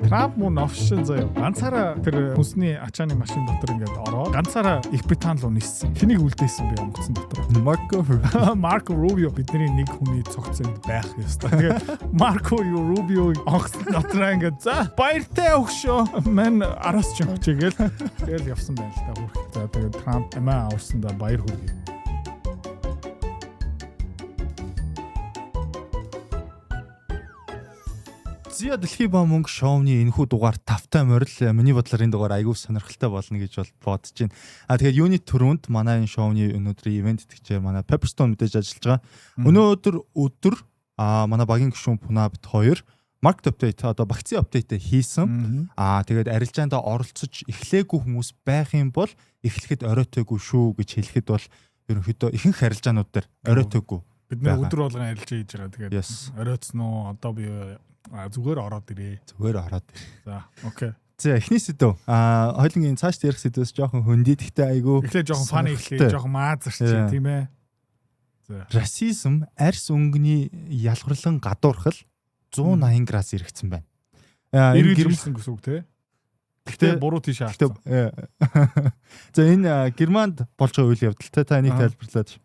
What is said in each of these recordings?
Трамп мөн офшин заяа. Ганцаараа тэр хүнсний ачааны машин дотор ингээд ороод ганцаараа Их Британи руу ниссэн. Хэнийг үлдээсэн бэ онгоцон дотор? Марко Марко Рубио бидний нэг хүний цогцонд байх ёстой. Тэгээд Марко Рубио онгоцон дотор ингээд за баяртай өгшөө. Мэн араас ч юм чигээл тэгэл явсан байна л да хүрх. За тэгээд Трамп амиа аварсандаа баяр хүргэе. Зя Дэлхий ба мөнгө шоуны энэхүү дугаар тавтай морил. Миний бодлоор энэ дугаар айгүй сонирхолтой болно гэж бол бодож байна. А тэгэхээр юуны түрүүнд манай энэ шоуны өнөөдрийн ивент тэтгэгчээр манай Pepperstone мэдээж ажиллаж байгаа. Өнөөдөр өдөр манай багийн гишүүн Пуна бит хоёр market update, одоо багцын update хийсэн. Аа тэгээд арилжаанд оролцож эхлээгүй хүмүүс байх юм бол эхлэхэд оройтойгүй шүү гэж хэлэхэд бол ерөнхийдөө ихэнх арилжаанууд дээр оройтойгүй. Бид нэр өдөр болгон арилжаа хийж байгаа. Тэгээд оройтсон уу? Одоо би зүгээр ороод ирээ. Зүгээр ороод ир. За, okay. За, эхний сэдэв. Хоёулангийн цааш ярих сэдвээс жоохон хөндөд, гэхдээ айгүй. Эхлээ жоохон funny эхлэе, жоохон маазарч тийм ээ. За. Расизм, арьс өнгөний ялгарлан гадуурхал 180 градус эргэцсэн байна. Энэ гэрмсэн гэсэн үг те. Гэхдээ буруу тийш харсан. За, энэ Германд болж байгаа үйл явдал те, та энийг тайлбарлаад.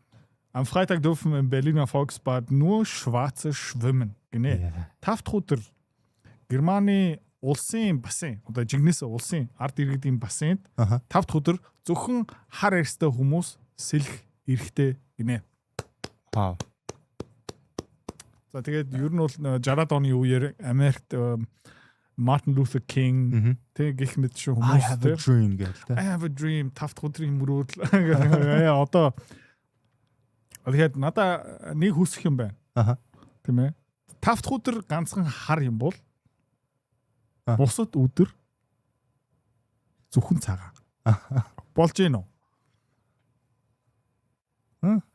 Am Freitag dürfen im Berliner Volksbad nur Schwarze schwimmen гинэ. Тав дахь өдөр Германы улсын бассейн, одоо жигнэсээ улсын ард иргэдийн бассейнд тав дахь өдөр зөвхөн хар арьстай хүмүүс сэлэх эрхтэй гинэ. Вау. За, тэгээд ер нь бол 60-аад оны үеэр Америкт Мартин Лютер Кинг тэг гэх мэт шиг хүмүүс I have a dream гэл те. I have a dream, тав дахь өдрийн мөрөөдөл. Одоо тэгэхээр надаа нэг хүсэх юм байна. Тийм ээ. Тав дахь өдөр ганцхан хар юм бол бусад өдөр зөвхөн цагаан. Болж гин үү?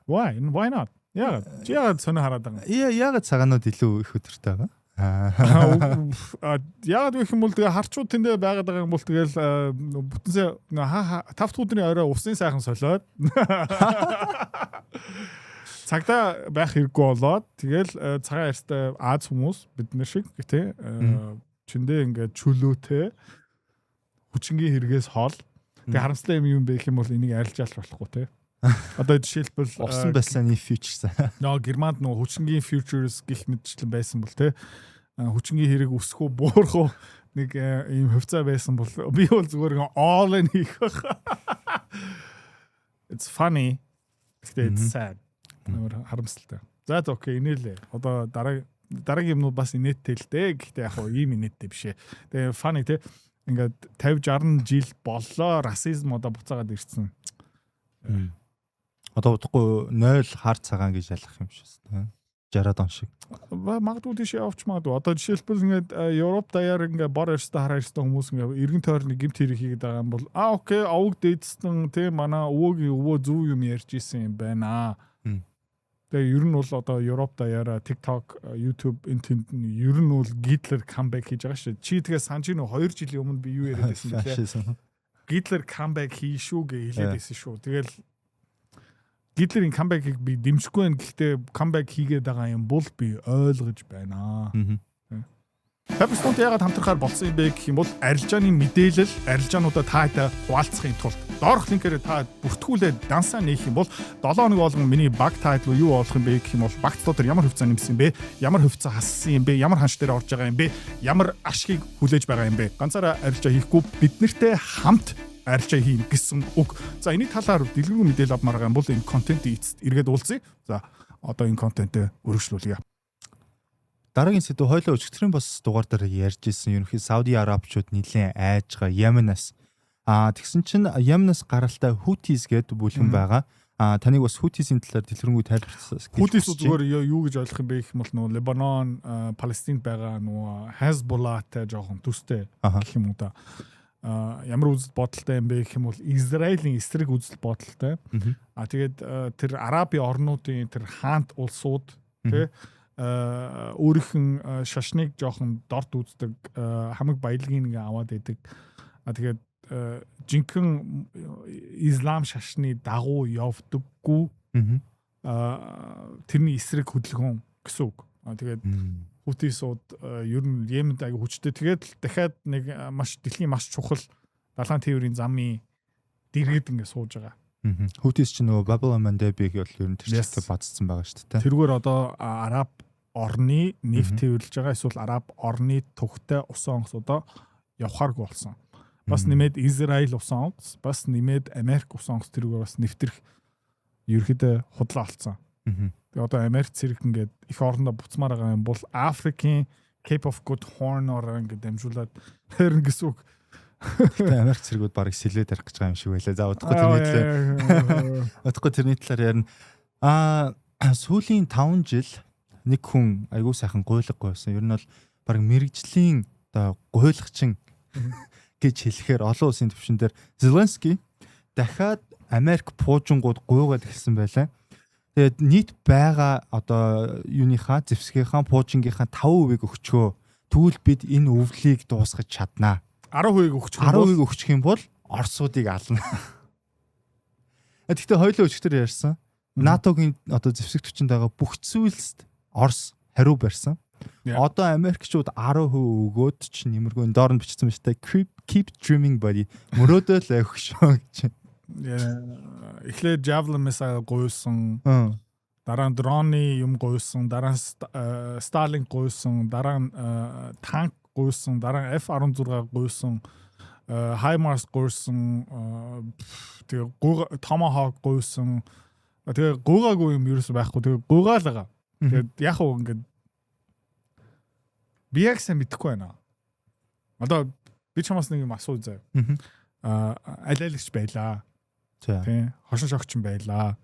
Why? Why not? Яагаад? Чи яагаад сонио хараад байгаа юм? Яагаад цагаанууд илүү их өдөртэй байгаа? Яагаад гэх юм бол тэгээ харчууд тэндээ байгаад байгаа юм бол тэгэл бүтэнсээ тав дахь өдрийн орой усын сайхан солиод цагдаа байх хэрэггүй болоод тэгэл цагаан арьстай Аз хүмүүс бид нар шиг тий чөндөө ингээд чөлөөтэй хүчингийн хэрэгээс хол. Тэгээ харамслаа юм юм бэ гэх юм бол энийг арилжаалж болохгүй тий. Одоо жишээлбэл усан байсаны futures. Нөө Германд нөгөө хүчингийн futures гэх мэтчлэн байсан бол те, хүчингийн хэрэг өсөх үү буурах уу нэг ийм хувьцаа байсан бол би бол зүгээр all in хийх байх. It's funny. Гэхдээ it's sad. Амар харамсалтай. За за, okay, инээлээ. Одоо дараа дараагийн юмнууд бас инээдтэй л дээ. Гэхдээ яг хуу ийм инээдтэй биш ээ. Тэгээ funny те, ингээд 50 60 жил боллоо, расизм одоо буцаагаад ирсэн. Одоо удахгүй 0 хар цагаан гэж ялах юм шиг тийм. 60-аад он шиг. Магадгүй тийш явж магадгүй. Одоо жишээлбэл ингээд Европ даяар ингээд бор арьстай, хар арьстай хүмүүс ингээд эргэн тойрны гэмт хэрэг хийгээд байгаа юм бол okay, овог дээдсэн тийм, манай өвөөгийн өвөө зөв юм ярьж исэн юм байна. Тэгээ ер нь бол одоо Европ даяараа TikTok, YouTube энэ тэнд нь ер нь бол Гитлер comeback хийж байгаа шүү. Чи тэгээ санаж гинөө, 2 жилийн өмнө би юу яриад байсан бэлээ? Гитлер comeback хийн шүү гэж хэлээд байсан шүү. Тэгэл Гитлерийн comeback-ыг би дэмжихгүй байна. Гэхдээ comeback хийгээд байгаа юм бол би ойлгож байна. Pepperstone яагаад хамтрахаар болсон юм бэ гэх юм бол арилжааны мэдээлэл, арилжаануудаа таатай хуваалцахын тулд доорх линкээр та бүртгүүлээд дансаа нээх юм бол 7 хоног болгон миний баг тайтл юу болох юм бэ гэх юм бол багц дотор ямар хувьцаа нэмсэн юм бэ? Ямар хувьцаа хассан юм бэ? Ямар ханш дээр орж байгаа юм бэ? Ямар ашгийг хүлээж байгаа юм бэ? Ганцаараа арилжаа хийхгүй, бид нартэй хамт арилжаа хийнэ гэсэн үг. За, энэ талаар дэлгэрэнгүй мэдээлэл авмаар байгаа юм бол энэ контентын эцэст эргээд уулзъя. За, одоо энэ контентээ өргөжлүүлье. Дараагийн сэдв хоёлоо өчигдрийн бас дугаар дээр ярьж ирсэн. Ерөнхий Сауди Арабчууд нэлээд айж байгаа Йеменаас. Тэгсэн чинь Йеменаас гаралтай Хутис гэдэг бүлгэн байгаа. Таныг бас Хутисийн талаар дэлгэрэнгүй тайлбарласан. Хутис зүгээр юу гэж ойлгох юм бэ гэх юм бол нөгөө Лебанон, Палестинд байгаа нөгөө Хезболлатай жоохон төстэй гэх юм уу та. Ямар үзэл бодолтой юм бэ гэх юм бол Израилийн эсрэг үзэл бодолтой. Тэгээд тэр Арабын орнуудын тэр хаант улсууд тий өөрийнх нь шашныг жоохон дорд үздэг, хамаг баялагийг ингээ аваад идэг. Тэгээд жинхэнэ ислам шашны дагуу явдаггүй, тэрний эсрэг хөдөлгөөн гэсэн үг. Тэгээд Хутисууд ер нь Йеменд аягүй хүчтэй. Тэгээд л дахиад нэг маш дэлхийн маш чухал далайн тээврийн замын дэргэд ингээ сууж байгаа. Хутис чинь нөгөө Баб эль Мандебыг бол ер нь тэр чигтээ бадцсан байгаа шүү дээ. Тэрүүгээр одоо Араб орны нефть тээвэрлэж байгаа, эсвэл Араб орны төвхтэй усан онгоц одоо явахааргүй болсон. Бас нэмээд Израиль усан онгоц, бас нэмээд Америк усан онгоц тэрүүгээр бас нэвтрэх ерөөхдөө худлаа олцсон. Тэгээ одоо Америк цэрэг ингээд их орондоо буцмаар байгаа юм бол Африкийн Cape of Good Horn-оор ингээд дамжуулаад харин гэсэн үг. Гэтэ Америк цэргүүд барыг сэлээ тарих гэж байгаа юм шиг байлаа. За, удахгүй тэрний талаар удахгүй тэрний талаар ярина. Сүүлийн 5 жил нэг хүн айгүй сайхан гуйлга гуйсан. Ер нь бол бараг мэргэжлийн одоо гуйлагчин гэж хэлэхээр олон улсын түвшин дээр Зеленский дахиад Америк пуужингууд гуйгаад эхэлсэн байлаа. Тэгээд нийт байгаа одоо юуныхаа, зэвсгийнхаа, пуужингийнхаа 5%-ийг өгчөө. Тэгвэл бид энэ өвлийг дуусгаж чаднаа. 10% өгчих юм бол, 10% өгчих юм бол Оросуудыг ална. Гэхдээ хоёулаа өчигдөр ярьсан. НАТО-гийн одоо зэвсэг түвшинд байгаа бүх зүйлсд Орос хариу барьсан. Одоо Америкчууд 10% өгөөд ч нэмэргүй, доор нь бичсэн байна шүү дээ. "Keep dreaming, buddy." Мөрөөдөөл авих шүү гэж. Эхлээд Javelin missile гуйсан. Дараа нь дроны юм гуйсан, дараа нь Starlink гуйсан, дараа нь танк гуйсан, дараа нь F-16 гуйсан, HIMARS гуйсан, тэгээ Tomahawk гуйсан. Тэгээ гуйгаагүй юм ерөөсөй байхгүй. Тэгээ гуйгаал байгаа. Тэгээд яг уу ингээд би яг сайн мэдэхгүй байна. Одоо би чамаас нэг юм асуу заяа. Алиалагч байлаа. Тий. Хошин шогч байлаа.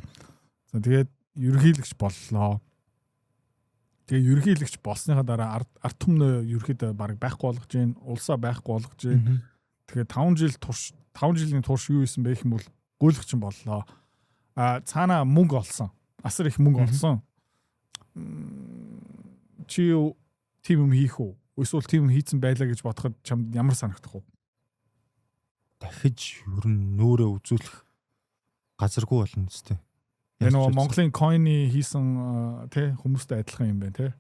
За, тэгээд ерөнхийлөгч боллоо. Тэгээ ерөнхийлөгч болсныхаа дараа ард түмнээ ерөнхийдөө бараг байхгүй болгож гин, улсаа байхгүй болгож гин. Тэгээ 5 жил турш, 5 жилийн турш юу хийсэн бэ гэх юм бол гуйлгачин боллоо. Цаана мөнгө олсон. Асар их мөнгө олсон. Чи тийм юм хийх үү? Эсвэл тийм юм хийцэн байлаа гэж бодоход чамд ямар санагдах вэ? Дахиж ер нь нүүрээ үзүүлэх газаргүй болно үстэй. Энэ нөгөө Монголын coin-ы хийсэн тий хүмүүстэй адилхан юм байна тий.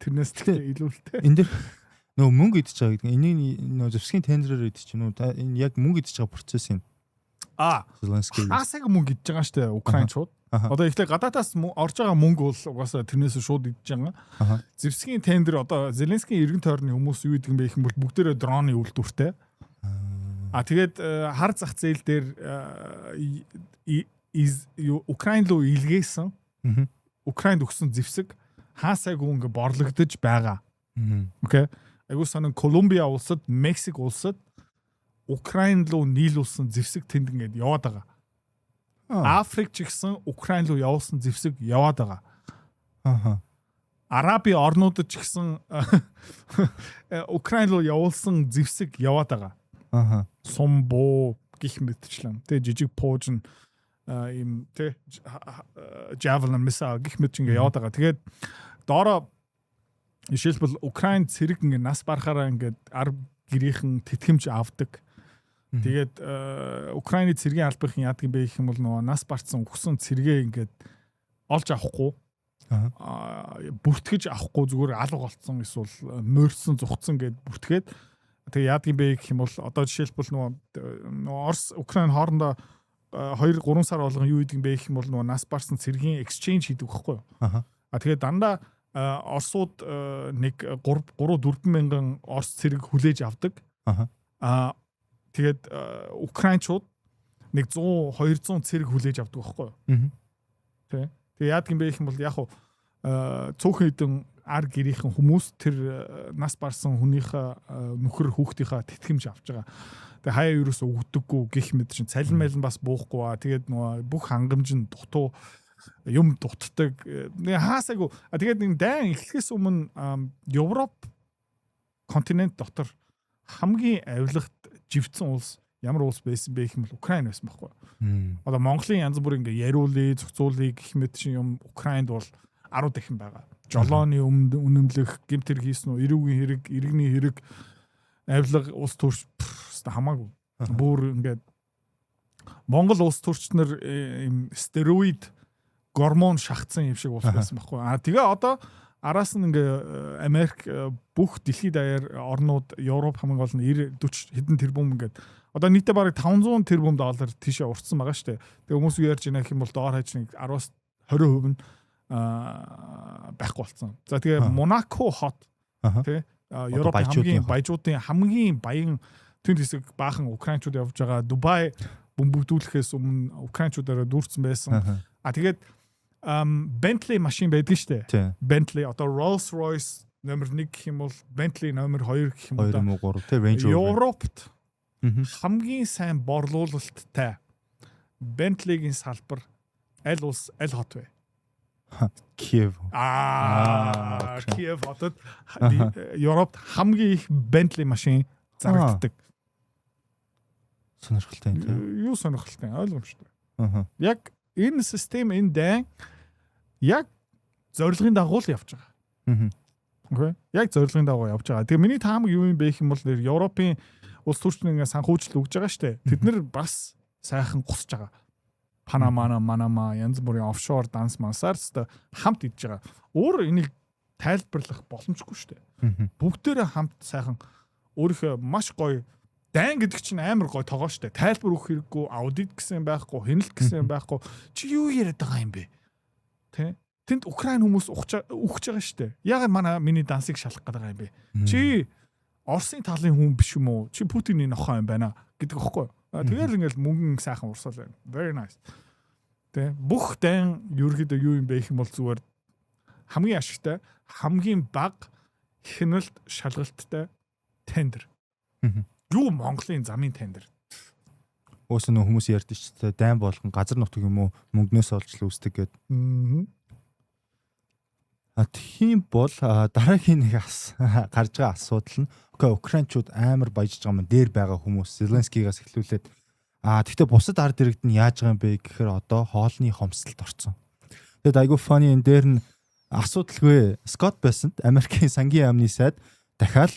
Тэрнээс тэгтээ илүүлтэй. Энэ дэр нөгөө мөнгө идэж байгаа гэдэг. Энийг нөгөө зэвсгийн тендерээр идэж чинь үү? Энэ яг мөнгө идэж байгаа процесс юм. Зеленский. Хаасаг мөнгө идэж байгаа шүү дээ Украинчууд. Одоо ихтэй гадаадаас орж байгаа мөнгө бол угаасаа тэрнээс шууд идэж байгаа. Зэвсгийн тендер, одоо Зеленскийн эргэн тойрны хүмүүс юу гэдэг юм бэ гэх юм бол бүгдээрээ дроны үйлдвэртэй. Тэгээд хар зах зээл дээр Украин руу илгээсэн. Украинд өгсөн зэвсэг хаасайгүй ингээ борлогдож байгаа. Okay. Айгуу сонин, Колумбиа улсад, Мексик улсад Украин руу нийлүүлсэн зэвсэг тэнд ингээд яваад байгаа. Африк ч гэсэн Украин руу явуулсан зэвсэг яваад байгаа. Арабын орнуудад ч гэсэн Украин руу явуулсан зэвсэг яваад байгаа. Сум буу гих мэтчлэн. Тэгээ жижиг пуужин ийм тэ Javelin missile гих мэт ингээ яваад байгаа. Тэгээд доороо жишээлбэл Украин цэрэг ингээ нас барахаараа ингээд ар гэрийнхэн тэтгэмж авдаг. Тэгээд Украины цэргийн албахын яадаг юм бэ гэх юм бол нөгөө нас барцсан үхсэн цэргээ ингээд олж авахгүй, бүртгэж авахгүй, зүгээр алга болцсон эсвэл морьсон, зугтсан гэд бүртгээд, тэгээ яадаг юм бэ гэх юм бол одоо жишээлбэл нөгөө Орос Украин хоорондоо 2 3 сар болгон юу хийдэг юм бэ гэх юм бол нөгөө нас барсан цэргийн exchange хийдэг байхгүй юу? А тэгээд дандаа Оросууд нэг 3 3 4 мянган Орос цэрэг хүлээж авдаг. Тэгээд Украинчууд нэг 100 200 цэрэг хүлээж авдаг байхгүй юу? Тэ. Тэгээ яадаг юм бэ гэх юм бол яг хуу цөөхөн хэдэн ар гэрийнхэн хүмүүс тэр нас барсан хүнийхээ нөхөр, хүүхдийнхаа тэтгэмж авч байгаа. Тэгээ хаяа ерөөсө өгдөггүй гих мэт чинь цалин мэлэн бас буухгүй аа. Тэгээд нөгөө бүх хангамж нь дутуу, юм дутдаг. Нэг хаасайгүй. А тэгээд нэг дайн эхлэхээс өмнө Европ континент дотор хамгийн авилгад живдсэн улс ямар улс байсан бэ гэх юм бол Украин байсан байхгүй. Одоо Монголын янз бүрийн ингээ яриулъя, зохицуулъя гэх мэт чинь юм Украинд бол 10 дахин байгаа. Жолооны үнэмлэх, гэмт хэрэг хийсэн үү, эрүүгийн хэрэг, иргэний хэрэг, авилга, улс төрч хамаагүй. Бүр ингээд Монгол улс төрч нар ийм стероид гормон шахацсан юм шиг улс байсан байхгүй. А тэгээ одоо Араас нь ингээ Америк, бүх дэлхийд даяар орнууд, Европ хамгийн гол нь 90 40 хэдэн тэрбум, ингээд одоо нийтдээ бараг 500 тэрбум доллар тийшээ уртсан байгаа шүү дээ. Тэгээ хүмүүс юу ярьж байна гэх юм бол доор хаяж нэг 10-аас 20% нь байхгүй болсон. За, тэгээ Монако хот, тий, Европын хамгийн баяжуудын хамгийн баян тэнд хэсэг баахан украинчууд явж байгаа. Дубай бөмбөгдүүлэхээс өмнө украинчуудаараа дүүрсэн байсан. А тэгээд Bentley машин байдаг шүү дээ. Bentley одоо Rolls Royce номер 1 гэх юм бол Bentley номер 2 гэх юм уу да. 2 3 тий, Range Rover. Европт хамгийн сайн борлуулалттай Bentley-гийн салбар аль улс, аль хот вэ? Киев. Аа, Киев хотод Европт хамгийн их Bentley машин зарагддаг. Сонирхолтой юм тий. Юу сонирхолтой, ойлгомжтой. Яг энэ систем, энэ дайн яг зорилгын дагуу л явж байгаа. Okay. Яг зорилгын дагуу явж байгаа. Тэгээ миний таамаг юу юм бэ гэх юм бол нэр Европын улс төрчний ингээ санхүүжилт өгж байгаа штэ. Тэд нар бас сайхан гусж байгаа. Панамана, Манама, янз бүрийн офшор данс мансаар ч хамт идж байгаа. Өөр энийг тайлбарлах боломжгүй штэ. Бүгдээрээ хамт сайхан өөрийнхөө маш гоё дайн гэдэг чинь амар гоё тогоо штэ. Тайлбар өгөх хэрэггүй, аудит гэсэн байхгүй, хяналт гэсэн байхгүй. Чи юу яриад байгаа юм бэ? Тэ? Тэнд Украин хүмүүс ухаж үхэж байгаа штэ. Яагаад манай миний дансыг шалах гээд байгаа юм бэ? Чи Оросын талын хүн биш юм уу? Чи Путиний нохоо юм байна гэдэг аахгүй юу? Тэгэл ингээл мөнгөн сайхан урсгал байна. Very nice. Тэ? Бүх дайн ерөөхдөө юу юм бэ гэх юм бол зүгээр хамгийн ашигтай, хамгийн бага хяналт шалгалттай тендер. Юу Монголын замын тендер? Уус нөө хүмүүс ярьдэн шүү дээ. Дайн болгон газар нутаг юм уу мөнгнөөс олж л үүсдэг гэдэг. А тийм бол дараагийн нэг гарч байгаа асуудал нь okay, украинчууд амар баяжж байгаа юм, дээр байгаа хүмүүс Зеленскийгээс эхлүүлээд. Тэгтээ бусад ард иргэд нь яаж байгаа юм бэ гэхээр одоо хоолны хомсдолд орцсон. Тэгэд айгу funny, энэ дээр нь асуудалгүй Скот Бессент, Америкийн сангийн яамны сайд, дахиад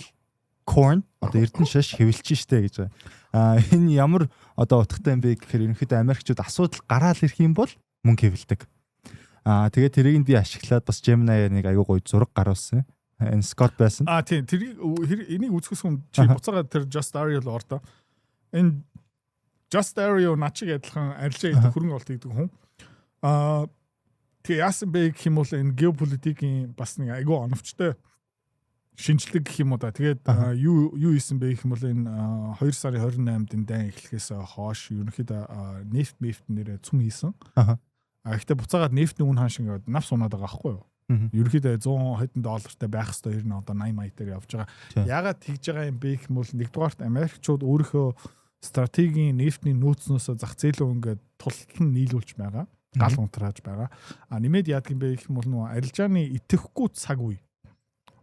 corn, одоо эрдэнэ шаш хэвлэж штэ гэж байгаа. А энэ ямар одоо утгатай юм бэ гэхээр ерөнхийдөө Америкчууд асуудал гараал ирэх юм бол мөнгө хэвлэдэг. Аа, тэгээд тэрийг нь би ашиглаад бас Gemini-аар нэг аюу гоё зураг гаруулсан. Энэ Scott байсан. А тийм, тэрийг энийг үзэхээс өмнө чи буцаага тэр Just Dario л ор доо. Энэ Just Dario над чиг адилхан арилжаа хийдэг, хөрөнгө оруулалт хийдэг хүн. Аа, тэгээ яасан бэ гэх юм бол энэ геополитикийн бас нэг айгүй оновчтой шинжлэх гэх юм уу да. Тэгээд юу хийсэн бэ гэх юм бол энэ 2 сарын 28-нд энэ дайн эхлэхээс хойш ерөнхийдөө нефт мефт нэрээ цүм хийсэн. А гэхдээ буцаагаад нефтний үн ханш ингээд навс унаад байгаа байхгүй юу? Ерөнхийдөө 100 хэдэн доллартай байх хэвээр, ер нь одоо 80 80 дээр явж байгаа. Яагаад тэгж байгаа юм бэ гэх юм бол нэгдүгээрт Америкчууд өөрийнхөө стратегийн нефтний нөөцнөөсөө зах зээлөө ингээд тултал нь нийлүүлж байгаа. Гал унтрааж байгаа. А нэмээд яадаг юм бэ гэх юм бол нөгөө арилжааны итэхгүй цаг үе.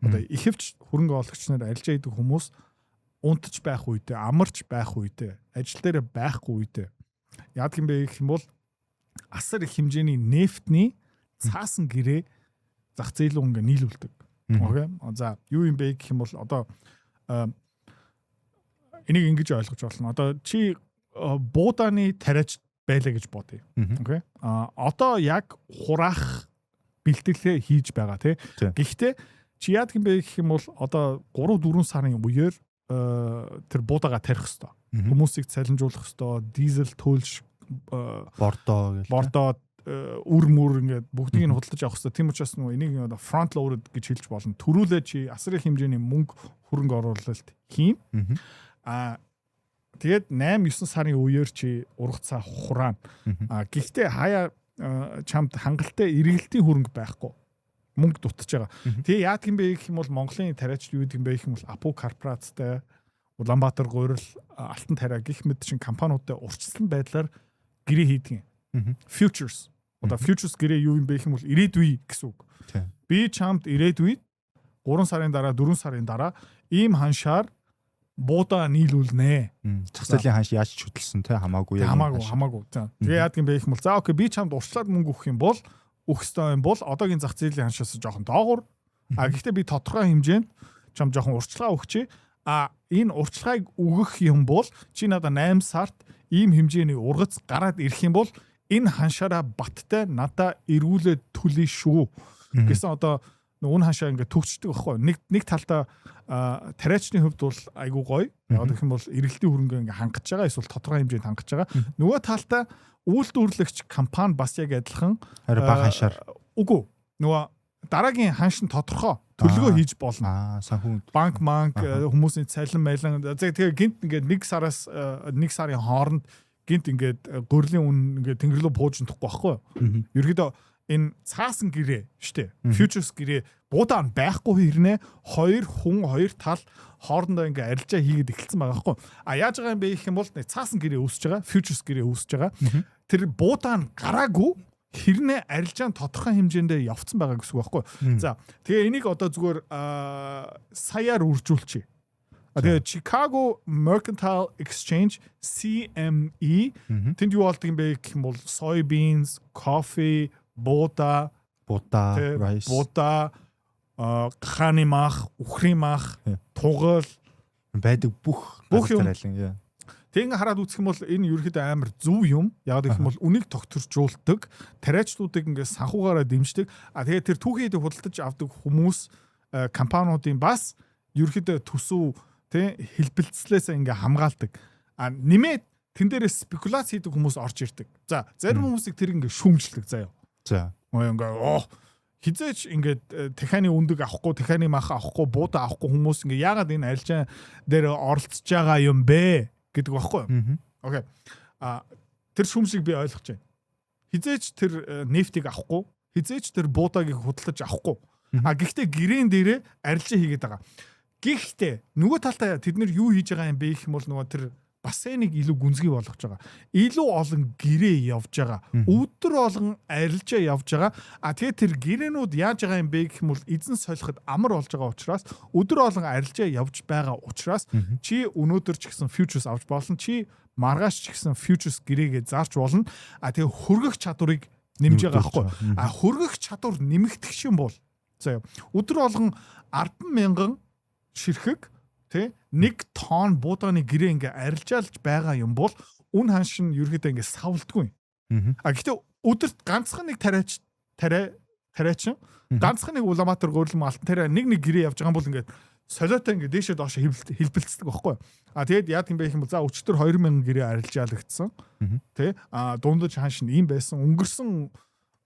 Одоо ихэвч хөрөнгө оруулагч нар, арилжаа хийдэг хүмүүс унтж байх үедээ, амарч байх үедээ, ажил дээр байхгүй үедээ яадаг юм бэ гэх юм бол асар их хэмжээний нефтний цаасан гэрээ зах зээл рүү ингээ нийлүүлдэг. Okay. За, юу юм бэ гэх юм бол одоо энийг ингэж ойлгож болно. Одоо чи буудааны тариач байлаа гэж бодъё. Okay. А одоо яг хураах бэлтгэлээ хийж байгаа, тий. Гэхдээ чи яадаг юм бэ гэх юм бол одоо 3 4 сарын үеэр тэр буудаага тарих хэвээр. Хүмүүсийг цалинжуулах хэвээр, дизель төлж бордоо гэл. Бордоо, үр мүр ингээд бүгдийг нь худалдаж авах хэрэгтэй. Тийм учраас нөгөө энийг одоо front loaded гэж хэлж болно. Төрүүлээ чи асар их хэмжээний мөнгө хөрөнгө оруулалт хийн. Аа, тэгээд 8 9 сарын үеэр чи ургацаа хураана. А гэхдээ хаяа чамд хангалттай эргэлтийн хөрөнгө байхгүй, мөнгө дутаж байгаа. Тэгээ яадаг юм бэ гэх юм бол Монголын тариач юу гэдэг юм бэ гэх юм бол Апу корпорацтай, Улаанбаатар гурил, Алтан тариа гэх мэт чин компаниудтай урьдчилсан байдлаар гэрээ хийдэг юм. Futures. Одоо futures гэрээ юу юм бэ гэх юм бол ирээдүй гэсэн үг. Би чамд ирээдүйд 3 сарын дараа, 4 сарын дараа ийм ханшаар буудаа нийлүүлнэ. Зах зээлийн ханш яаж ч хөдөлсөн те, хамаагүй яг хамаагүй, хамаагүй. Тэгээ яадаг юм бэ гэх юм бол за okay, би чамд урьдчилаад мөнгө өгөх юм бол, өгөх ёстой юм бол одоогийн зах зээлийн ханшаас жоохон доогуур. А гэхдээ би тодорхой хэмжээнд чам жоохон урьдчилгаа өгчээ. А энэ урьдчилгааг өгөх юм бол чи надад 8 сард ийм хэмжээний ургац гараад ирэх юм бол энэ ханшаараа баттай надаа эргүүлээд төлөе шүү гэсэн одоо Үн ханшаа ингээд төгсчдөг байхгүй. Нэг талдаа тариачны хувьд бол айгүй гоё. Яг гэх юм бол эргэлтийн хөрөнгө ингээд хангаж байгаа, эсвэл тодорхой хэмжээнд хангаж байгаа. Нөгөө талдаа үйлдвэрлэгч компани бас яг адилхан арай бага ханшаар. Үгүй. Нөгөө дараагийн ханш нь тодорхой төлөвлөгөө хийж болно. Санхүү банк манк, хүмүүсийн цалин майлан, тэгээ гинт ингээд нэг сараас нэг сарын хооронд гинт ингээд гурилын үн ингээд тэнгэр рүү пуужиндахгүй байхгүй юу? Ерөөдөө энэ цаасан гэрээ штэ. Futures гэрээ буудаа байхгүй хэрнээ хоёр хүн, хоёр тал хоорондоо ингээ арилжаа хийгээд эхэлсэн байгаа байхгүй. А яаж байгаа юм бэ гэх юм бол нэг цаасан гэрээ үүсэж байгаа, futures гэрээ үүсэж байгаа. Тэр буудаа нь гараагүй хэрнээ арилжаа нь тодорхой хэмжээндээ явцсан байгаа гэсэн үг байхгүй. За, тэгээ энийг одоо зүгээр саяар үржүүлчихье. Тэгээ Chicago Mercantile Exchange, CME, тэнд юу болдог юм бэ гэх юм бол soybeans, coffee, буудаа, будаа, rice, будаа, гахааны мах, үхрийн мах, тугал байдаг бүх бүх юм. Тэг ингээ хараад үзэх юм бол энэ ерөөхдөө амар зөв юм. Яг гэх юм бол үнийг тогтворжуулдаг, тариачдуудыг ингээ санхугаараа дэмждэг. А тэгээ тэр түүхийд худалдаж авдаг хүмүүс, компаниудын бас ерөөхдөө төсөв, тий, хэлбэлцлээс ингээ хамгаалдаг. А нэмээд тэн дээрээ спекуляц хийдэг хүмүүс орж ирдэг. За, зарим хүмүүсийг тэр ингээ шүүмжлдэг заяа. Ингээ оо хизээч ингээд тахианы өндөг авахгүй, тахианы мах авахгүй, буудаа авахгүй хүмүүс ингээ яагаад энэ арилжаа дээр оролцож байгаа юм бэ гэдэг багхгүй юу? Okay. А тэр шүүмжлийг би ойлгож байна. Хизээч тэр нефтийг авахгүй, хизээч тэр буудааг худалдаж авахгүй. А гэхдээ гэрээн дээрээ арилжаа хийгээд байгаа. Гэхдээ нөгөө талдаа тэд нар юу хийж байгаа юм бэ гэх юм бол нөгөө тэр бассейныг илүү гүнзгий болгож байгаа. Илүү олон гэрээ явж байгаа. Өдөр болгон арилжаа явж байгаа. А тэгээ тэр гэрээнүүд яаж байгаа юм бэ гэх юм бол эзэн солиход амар болж байгаа учраас, өдөр болгон арилжаа явж байгаа учраас чи өнөөдөр ч гэсэн futures авч болно. Чи маргааш ч гэсэн futures гэрээгээ зарч болно. А тэгээ хөргөх чадварыг нэмж байгаа байхгүй. А хөргөх чадвар нэмэгдэх юм бол заяа, өдөр болгон 10 мянган ширхэг, тий, 1 тонн буудааны гэрээ ингээ арилжаалж байгаа юм бол үн ханш нь ерөөхдөө ингээ савлдаггүй. А гэхдээ өдөрт ганцхан нэг тариач тариа тариачин ганцхан нэг Улаанбаатар гурилан алтан тариа нэг нэг гэрээ явж байгаа юм бол ингээд солиотой ингээд дээшээ доош хэлбэлцдэг байхгүй. А тэгээд яадаг юм бэ гэх юм бол за, өчтөр 2000 гэрээ арилжаалагдсан. Тэ, а дундаж ханш нь ийм байсан. Өнгөрсөн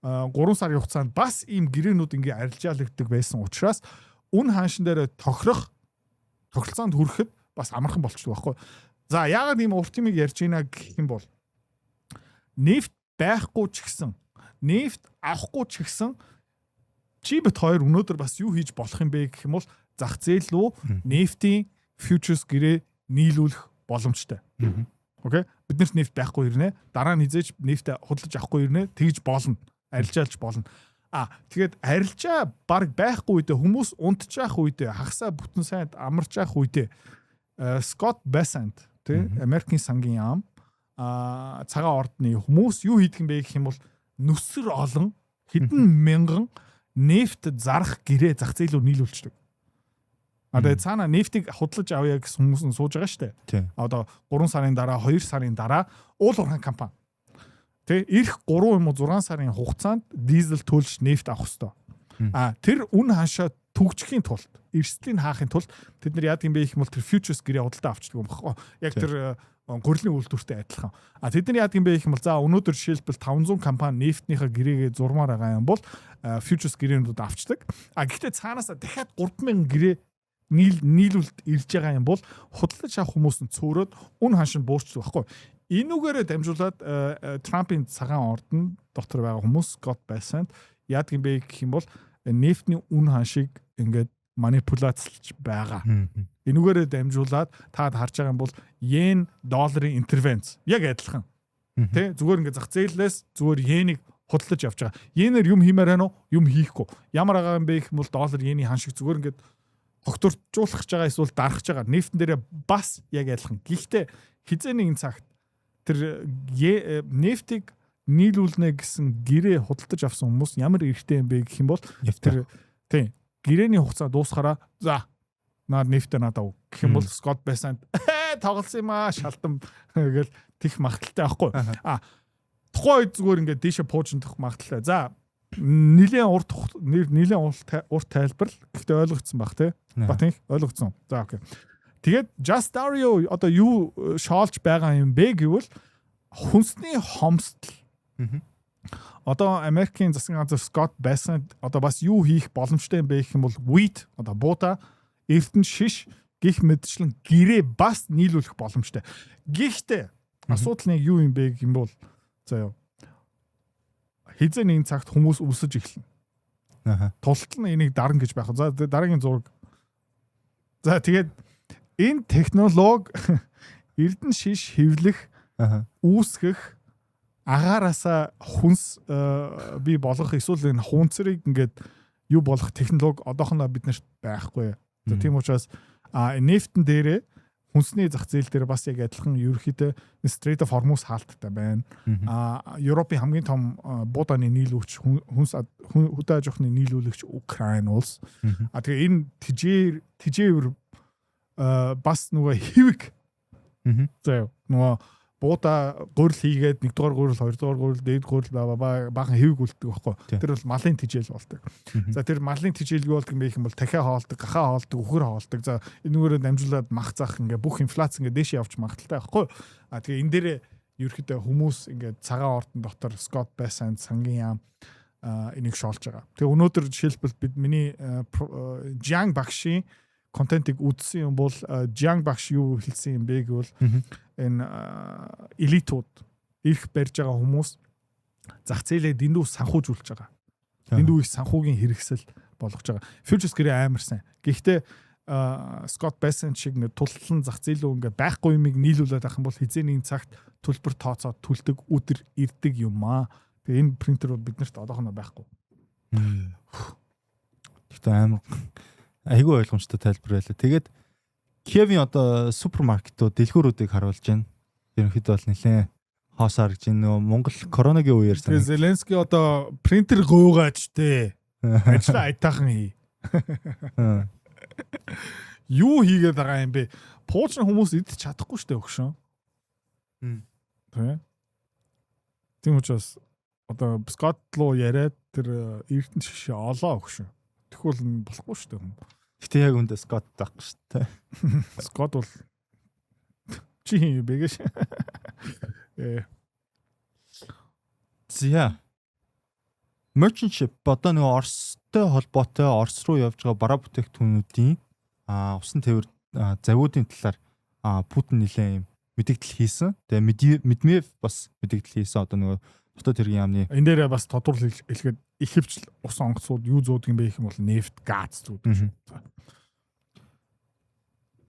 3 сарын хугацаанд бас ийм гэрээнүүд ингээ арилжаалагддаг байсан учраас үн ханшин дээр тохирох тохиролцоонд хүрэхэд бас амархан болчихдог байхгүй. За, яагаад ийм урт юмыг ярьж байна гэх юм бол нефт байхгүй ч гэсэн, нефт авахгүй ч гэсэн чи бит хоёр өнөөдөр бас юу хийж болох юм бэ гэх юм бол зах зээл рүү нефтийн futures гэрээ нийлүүлэх боломжтой. Okay. Биднэрт нефт байхгүй ирнэ. Дараа нь хизээч нефтээ худалдаж авахгүй ирнэ. Тэгж болно. Арилжаалж болно. А тэгээд арилжаа баг байхгүй үедээ, хүмүүс унтчих үедээ, хагасаа бүтэн сайнд амарч явах үедээ Scott Bessent, тий, Америкийн сангийн яам, цагаан ордны хүмүүс юу хийдэг юм бэ гэх юм бол нүсэр олон хэдэн мянган нефт зарах гэрээ зах зээл рүү нийлүүлчихдэг. А тэгээ цаана нефтийг худалдаж авъя гэсэн хүмүүс нь сууж байгаа шүү дээ. Одоо 3 сарын дараа, 2 сарын дараа уул уурхайн компани. Тэ, ирэх 3 юм уу 6 сарын хугацаанд дизель төлж нефт авах хэрэгтэй. А тэр үн ханшаа түгжихийн тулд, эрсдлийг хаахын тулд тэд нар яадаг юм бэ гэх юм бол тэр futures гэрээ худалдаа авчдаг юм баггүй. Яг тэр гурилын үйлдвэртэй адилхан. А тэд нар яадаг юм бэ гэх юм бол за, өнөөдөр жишээлбэл 500 компани нефтнийхээ гэрээгээ зурмаар байгаа юм бол futures гэрээнүүд авчдаг. А гэхдээ цаанаасаа дахиад 3000 гэрээ нийлүүлэлт ирж байгаа юм бол худалдаж авах хүмүүс нь цөөрөөд үн ханш нь буурчдаг байхгүй. Энүүгээрээ дамжуулаад Трампын цагаан ордон дотор байгаа хүмүүс, Scott Bessent яадаг юм бэ гэх юм бол нефтний үн ханшийг ингээд манипуляцлж байгаа. Энүүгээрээ дамжуулаад та харж байгаа юм бол йен долларын интервенц яг адилхан. Тэ, зүгээр ингээд зах зээлээс зүгээр йенийг худалдаж явж байгаа. Йенээр юм хиймээр байна уу? Юм хийхгүй. Ямар байгаа юм бэ гэх юм бол доллар йений ханшиг зүгээр ингээд тогтворжуулах гэж байгаа эсвэл дарах гэж байгаа. Нефтэн дээрээ бас яг адилхан. Гэхдээ хизээ нэгэн цагт тэр нефтийг нийлүүлнэ гэсэн гэрээ худалдаж авсан хүмүүс ямар эрхтэй юм бэ гэх юм бол тэр, тийм, гэрээний хугацаа дуусахаараа за, наа нефтээ надад өг гэх юм бол Scott Bessent тоглосон юм аа шалтан гэл тех магадлалтай байхгүй. А тухайн үед зүгээр ингээд дээшээ пуужиндах магадлалтай. За. Нилийн урт нилийн урт тайлбар л, гэхдээ ойлгогдсон баг, тий. Батынх, ойлгогдсон. За, okay. Тэгээд Just Dario одоо юу шоолж байгаа юм бэ гэвэл хүнсний хомсдол. Одоо Америкийн засгийн газар Scott Bessent одоо бас юу хийх боломжтой юм бэ гэх юм бол wheat, одоо буудаа, эрдэнэ шиш гэх мэтчлэн гэрээ бас нийлүүлэх боломжтой. Гэхдээ асуудал нэг юу юм бэ гэх юм бол, заяа, хэзээ нэгэн цагт хүмүүс өлсөж эхэлнэ. Тултал нь энийг дарна гэж байх. За, дараагийн зураг. За, тэгээд энэ технологи эрдэнэ шиш хэвлэх, үүсгэх, агаараасаа хүнс бий болгох эсвэл энэ хуунцрыг ингээд юу болгох технологи одоохондоо бид нарт байхгүй. За, тийм учраас нефтэн дээрээ, хүнсний зах зээл дээр бас яг адилхан ерөөхдөө Strait of Hormuz хаалттай байна. Европын хамгийн том буудааны нийлүүлэгч, хүнс, хөдөө аж ахуйн нийлүүлэгч Украин улс. Тэгээ энэ тэжээвэр бас нөгөө хэвэг. За, нөгөө буудаа гурил хийгээд, нэгдүгээр гурил, хоёрдугаар гурил, дээд гурил, баахан хэвэг үлддэг байхгүй. Тэр бол малын тэжээл болдог. За, тэр малын тэжээлгүй болдог юм бэ гэх юм бол дахиа хоолдог, гахаа хоолдог, үхэр хоолдог. За, энүүгээрээ дамжуулаад мах зах ингээ бүх инфляц ингээ дээш явж магадлалтай байхгүй. Тэгээ энэ дээрээ ерөөхдөө хүмүүс ингээ цагаан ордон дотор Scott Bessent, сангийн яам энийг шоолж байгаа. Тэгээ өнөөдөр жишээлбэл бид миний Jiang багшийн контентыг үзсэн юм бол Jiang багш юу хэлсэн юм бэ гэвэл энэ элитууд, эрх барьж байгаа хүмүүс зах зээлээ дэндүү санхүүжүүлж байгаа. Дэндүү их санхүүгийн хэрэгсэл болгож байгаа. Futures гэрээ амар сайн. Гэхдээ Scott Bessent шиг ингээд тултлан зах зээл рүү ингээд байхгүй юмыг нийлүүлээд авах юм бол хэзээ нэгэн цагт төлбөр тооцоод төлдөг өдөр ирдэг юм аа. Тэгээ энэ принтер бол бид нарт одоохондоо байхгүй. Гэхдээ амар айгүй ойлгомжтой тайлбар байлаа. Тэгээд Киевийн одоо супермаркетууд, дэлгүүрүүдийг харуулж байна. Ерөнхийдөө бол нэлээд хоосоор гэж нөгөө Монгол коронагийн үеэр санаг. Тэгээ Зеленский одоо принтер гуйгаач те. Ажлаа аятайхан хий. Юу хийгээд байгаа юм бэ? Пуучин хүмүүс идэж чадахгүй штэ, өгшөн. Тэ. Тийм учраас одоо Скот руу яриад тэр эрдэнэ шишээ олоо, өгшөн. Тэгвэл болохгүй штэ хүн. Гэтэ яг үндэ Скот байхгүй шүү дээ. Скот бол чи хин юм бэ гэж. За. Merchant ship, одоо нөгөө Оростой холбоотой Орос руу явж байгаа бараа бүтээгдэхүүнүүдийн усан тээвэр завиудын талаар Путин нэлээд юм мэдэгдэл хийсэн. Тэгээ Медведев бас мэдэгдэл хийсэн. Одоо нөгөө дотоод хэргийн яамны энэ дээр бас тодорхойл хэлэхэд ихэвчлэн усан онгоцууд юу зуудаг юм бэ гэх юм бол нефть, газ зуудаг шүү.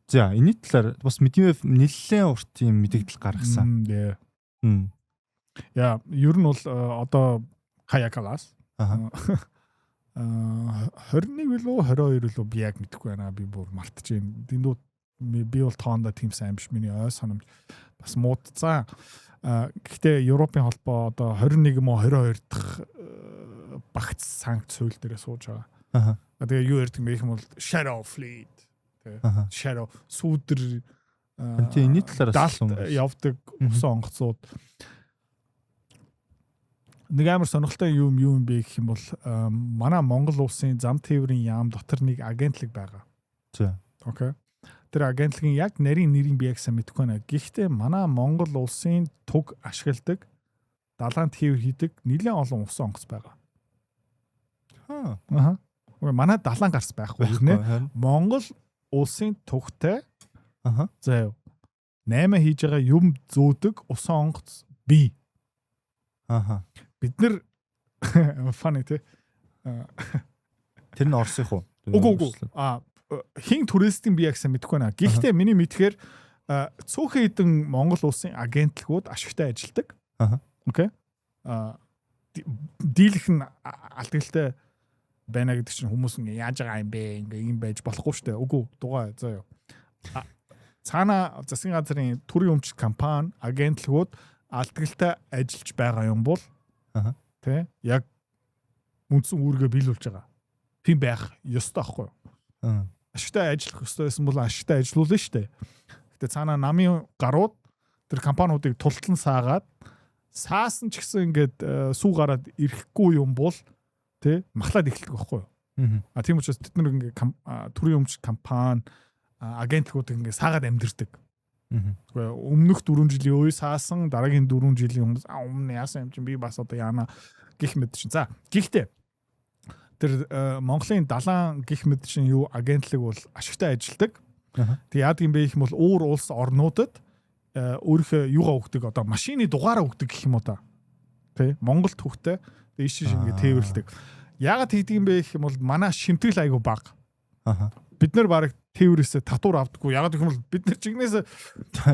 За, энэний талаар бас Медведев нэлээд урт юм мэдэгдэл гаргасан. Яа, ер нь бол одоо Кая Калас 21 билүү, 22 билүү, би яг мэдэхгүй байна. Би бүр мартаж байна. Дэндүү би бол тоондоо тийм сайн биш. Миний ой санамж бас муудцсан. Гэхдээ Европын холбоо одоо 21 мө 22 дахь багц санкц хууль дээрээ сууж байгаа. Тэгээ юу ярьдаг юм бэ гэх юм бол Shadow Fleet. Shadow, сүүдэр. Тийм, энэний талаар асуусан. Явдаг усан онгоцууд. Нэг амар сонирхолтой юм юу юм бэ гэх юм бол манай Монгол улсын зам тээврийн яам дотор нэг агентлаг байгаа. За. Okay. Тэр агентлагийн яг нарийн нэрийг би яг сайн мэдэхгүй байна. Гэхдээ манай Монгол улсын туг ашигладаг, далайн тээвэр хийдэг нэлээд олон усан онгоц байгаа. Аа. Манай далайн гарц байхгүй нэ. Монгол улсын тугтай. За. 8 хийж байгаа юм зөөдөг усан онгоц бий. Бид нэр funny те. Тэр нь Оросынх уу? Үгүй. Хин туристын би яг сайн мэдэхгүй байна. Гэхдээ миний мэдхээр цөөхөн хэдэн Монгол улсын агентлагууд ашигтай ажилладаг. Okay. Дийлэх нь алдагдaltaй байна гэдэг чинь хүмүүс ингээ яаж байгаа юм бэ? Ингээ юм байж болохгүй шүү дээ. Үгүй, дугай заяа. Цаана засгийн газрын төрийн өмч компани, агентлагууд алдагдaltaй ажиллаж байгаа юм бол тий, яг үндсэн үүргээ биелүүлж байгаа. Тийм байх ёстой байхгүй юу? Ашигтай ажиллах ёстой байсан бол ашигтай ажиллуулна шүү дээ. Гэтэ цаана намын гарууд тэр компаниудыг тултлан саагаад, саасан ч гэсэн ингээд сүү гараад ирэхгүй юм бол Тэ, махлаад эхэлдэг байхгүй юу? А тийм учраас тэд нар ингээ төрийн өмч компани, агентлагуудыг ингээ саагаад амьдэрдэг. Өмнөх 4 жилийн үе саасан, дараагийн 4 жилийн хүмүүс өмнө яасан юм чинь би бас одоо яана гих мэт чинь. За, гэхдээ тэр Монголын далаан гих мэт чинь юу агентлаг бол ашигтай ажилдаг. Тэг яадаг юм бэ гэх юм бол өөр улс орнуудад өөрийнхөө юугаа өгдөг, одоо машины дугаараа өгдөг гэх юм уу та. Тэ, Монгол түүхтэй ийш тийш ингээ тээвэрлэдэг. Яагаад тэгдэг юм бэ гэх юм бол манай шимтгэл айгу бага. Бид нар бараг тээврээсээ татвар авдаггүй. Яагаад гэх юм бол бид нар жигнээс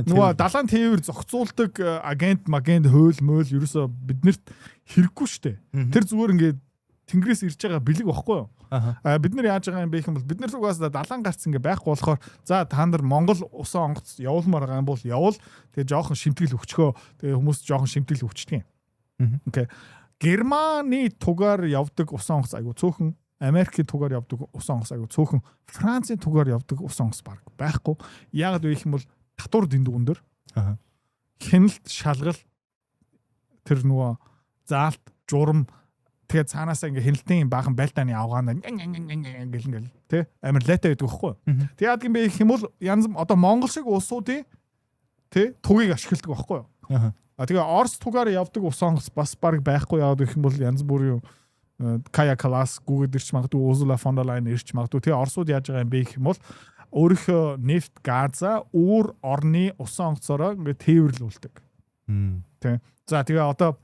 нөгөө далайн тээвэр зохицуулдаг агент, магент, хууль, мөөл ерөөсөө биднэрт хэрэггүй шүү дээ. Тэр зүгээр ингээд тэнгэрээс ирж байгаа бэлэг багхгүй юу? А бид нар яаж байгаа юм бэ гэх юм бол бид нар угаасаа далайн гарц ингээ байхгүй болохоор за, та нар Монгол усан онгоц явуулмаар байгаа юм бол явуул, тэгээ жоохон шимтгэл өгчхөө, тэгээ хүмүүс жоохон шимтгэл өгчдөг юм. Okay. Германы тугаар явдаг усан онгоц айгу цөөхөн, Америкийн тугаар явдаг усан онгоц айгу цөөхөн, Францын тугаар явдаг усан онгоц баг байхгүй. Яагаад вэ гэх юм бол татвар дэндүү өндөр. Хяналт, шалгал, тэр нөгөө заалт, журам, тэгээд цаанаасаа ингээ хяналтын баахан байлдааны авгаана гэл ингээл тий амар лайтай байдаг байхгүй. Тэг яадаг юм бэ гэх юм бол янз одоо Монгол шиг улсуудын тий тугийг ашигладаг байхгүй. А тэгээ Орос тугаар явдаг усан онгоц бас баг байхгүй. Яваад гэх юм бол янз бүрийн Кая Калас гүгэд ирч магадгүй, Урсула фон дер Лайен ирч магадгүй. Тэгээ Оросууд яаж байгаа юм бэ гэх юм бол өөрийнхөө нефт, газа өөр орны усан онгоцоороо ингээ тээвэрлүүлдэг. Тэ. За, тэгээ одоо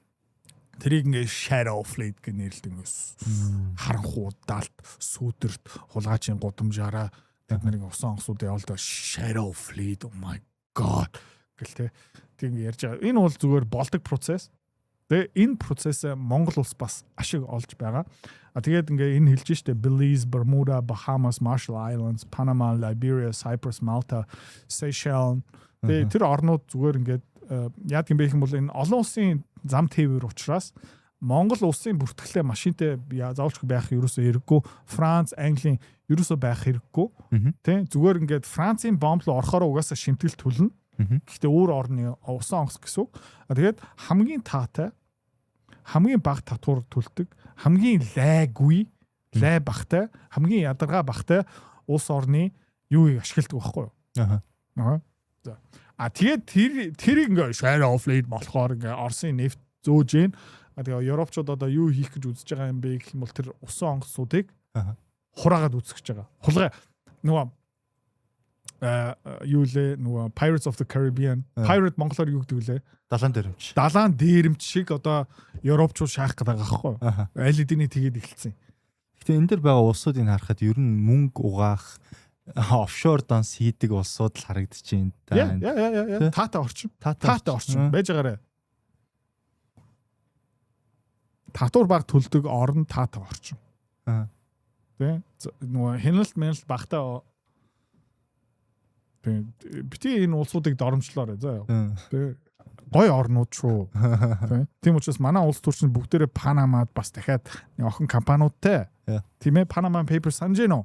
тэрийг ингээ shadow fleet гэж нэрлэдэг, ингээ харанхуу далд сүүдэрт хулгайчийн гудамжаараа тэд нарыг усан онгоцууд явуулдаг shadow fleet, oh my god гэл тэ. Тэг ингээ ярьж байгаа. Энэ бол зүгээр болдог процесс. Тэгээ энэ процесс Монгол улс бас ашиг олж байгаа. А тэгээд ингээ энэ хэлж штэ: Belize, Bermuda, Bahamas, Marshall Islands, Panama, Liberia, Cyprus, Malta, Seychelles. Тэгээ тэр орнууд зүгээр ингээд яадаг юм бэ гэх юм бол энэ олон улсын зам тээвэр учраас Монгол улсын бүртгэлээ машинтай заавалчгүй байх ерөөсөө хэрэггүй. Франц, Английн ерөөсөө байх хэрэггүй. Тэ, зүгээр ингээд Францын бомб руу орохороо угаасаа шимтгэл төлнө. Гэхдээ өөр орны усан онгоц гэсэн үг. Тэгээд хамгийн таатай, хамгийн бага татвар төлдөг, хамгийн лайгүй, лай багтай, хамгийн ядаргаа багтай улс орны юуг ашигладаг байхгүй юу? Аа. За. А тэгээд тэр ингээ shadow fleet болохоор ингээ Оросын нефт зөөж гин. А тэгээ европчууд одоо юу хийх гэж үзэж байгаа юм бэ гэх юм бол тэр усан онгоцуудыг хураагаад үзэх гэж байгаа. Хулгай нөгөө юу лээ, нөгөө Pirates of the Caribbean, Pirate монголоор юу гэдэг вүлээ? Далаан дээрэмч. Далаан дээрэмч шиг одоо европчууд шаах гэдэг байгаа байхгүй юу? Аль хэдийн тэгээд эхэлсэн. Гэтэ энэ дэр байгаа улсуудыг харахад ер нь мөнгө угаах, офшор данс хийдэг улсууд л харагдаж байна да. Yeah. Таатай орчин. Таатай орчин. Байж байгаарэ. Татвар баг төлдөг орн, таатай орчин. Тэ? Нөгөө хяналт мяналт багтай. Тэ, бити энэ улсуудыг доромжлоорой заа. Тэ, гой орнууд шүү. Тэ. Тийм учраас манай улс төрчин бүгдээрээ Панамад бас дахиад нэг охин компаниудтай. Тийм ээ, Panama Papers санаж гин үү?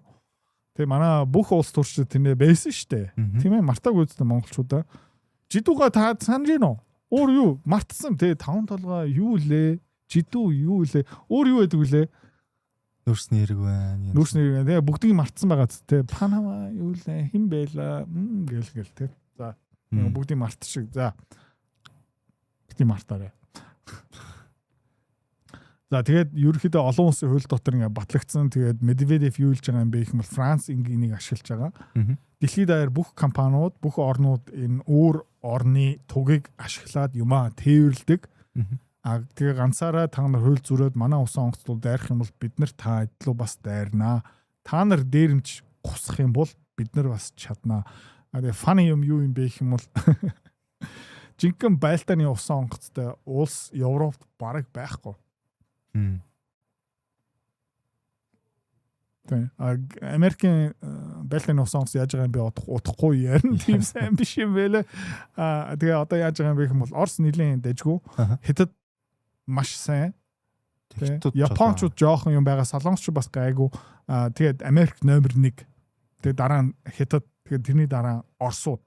Тэ, манай бүх улс төрчид тэнэ байсан шүү дээ. Тийм ээ, мартаагүй үстэй монголчуудаа. Жидүүга та санаж гин үү? Өөр юу? Мартсан тэ, таван толгой юу лээ? Жидүү юу лээ? Өөр юу байдаг вүлээ? Нүүрсний хэрэг байна. Нүүрсний хэрэг тэгээ бүгдийг мартсан байгаа ч тэ. Панама юу лээ? Хэн байла? Гэл гэл тэ. За, бүгдийг мартчих. За. Бүгдийг мартаарай. За, тэгээд ерөнхийдөө олон улсын хууль дотор ингээ батлагдсан. Тэгээд Медведев юу хэлж байгаа юм бэ гэх юм бол Франц ингээ энийг ашиглаж байгаа. Дэлхийд даяар бүх компаниуд, бүх орнууд энэ өөр орны тугийг ашиглаад юмаа тээвэрлэдэг. А тэгээ ганцаараа та нар хууль зөрөөд манай усан онгоцлууд дайрах юм бол бид нар та эдлүү бас дайрнаа. Та нар дээрэмч гусах юм бол бид нар бас чаднаа. А тэгээ funny юм юу юм бэ гэх юм бол жинхэнэ байлдааны усан онгоцтой улс Европт бараг байхгүй. Тэ. А Америкийн байлдааны усан онгоц яаж байгаа юм бэ, удахгүй ярина. Тийм сайн биш юм байлаа. А тэгээ одоо яаж байгаа юм бэ гэх юм бол Орос нэлийн дажгүй. Хятад маш сайн. Япончууд жоохон юм байгаа, Солонгосчууд бас гайгүй. А тэгээд Америк номер 1. Тэгээд дараа нь Хятад, тэгээд тэрний дараа Оросууд.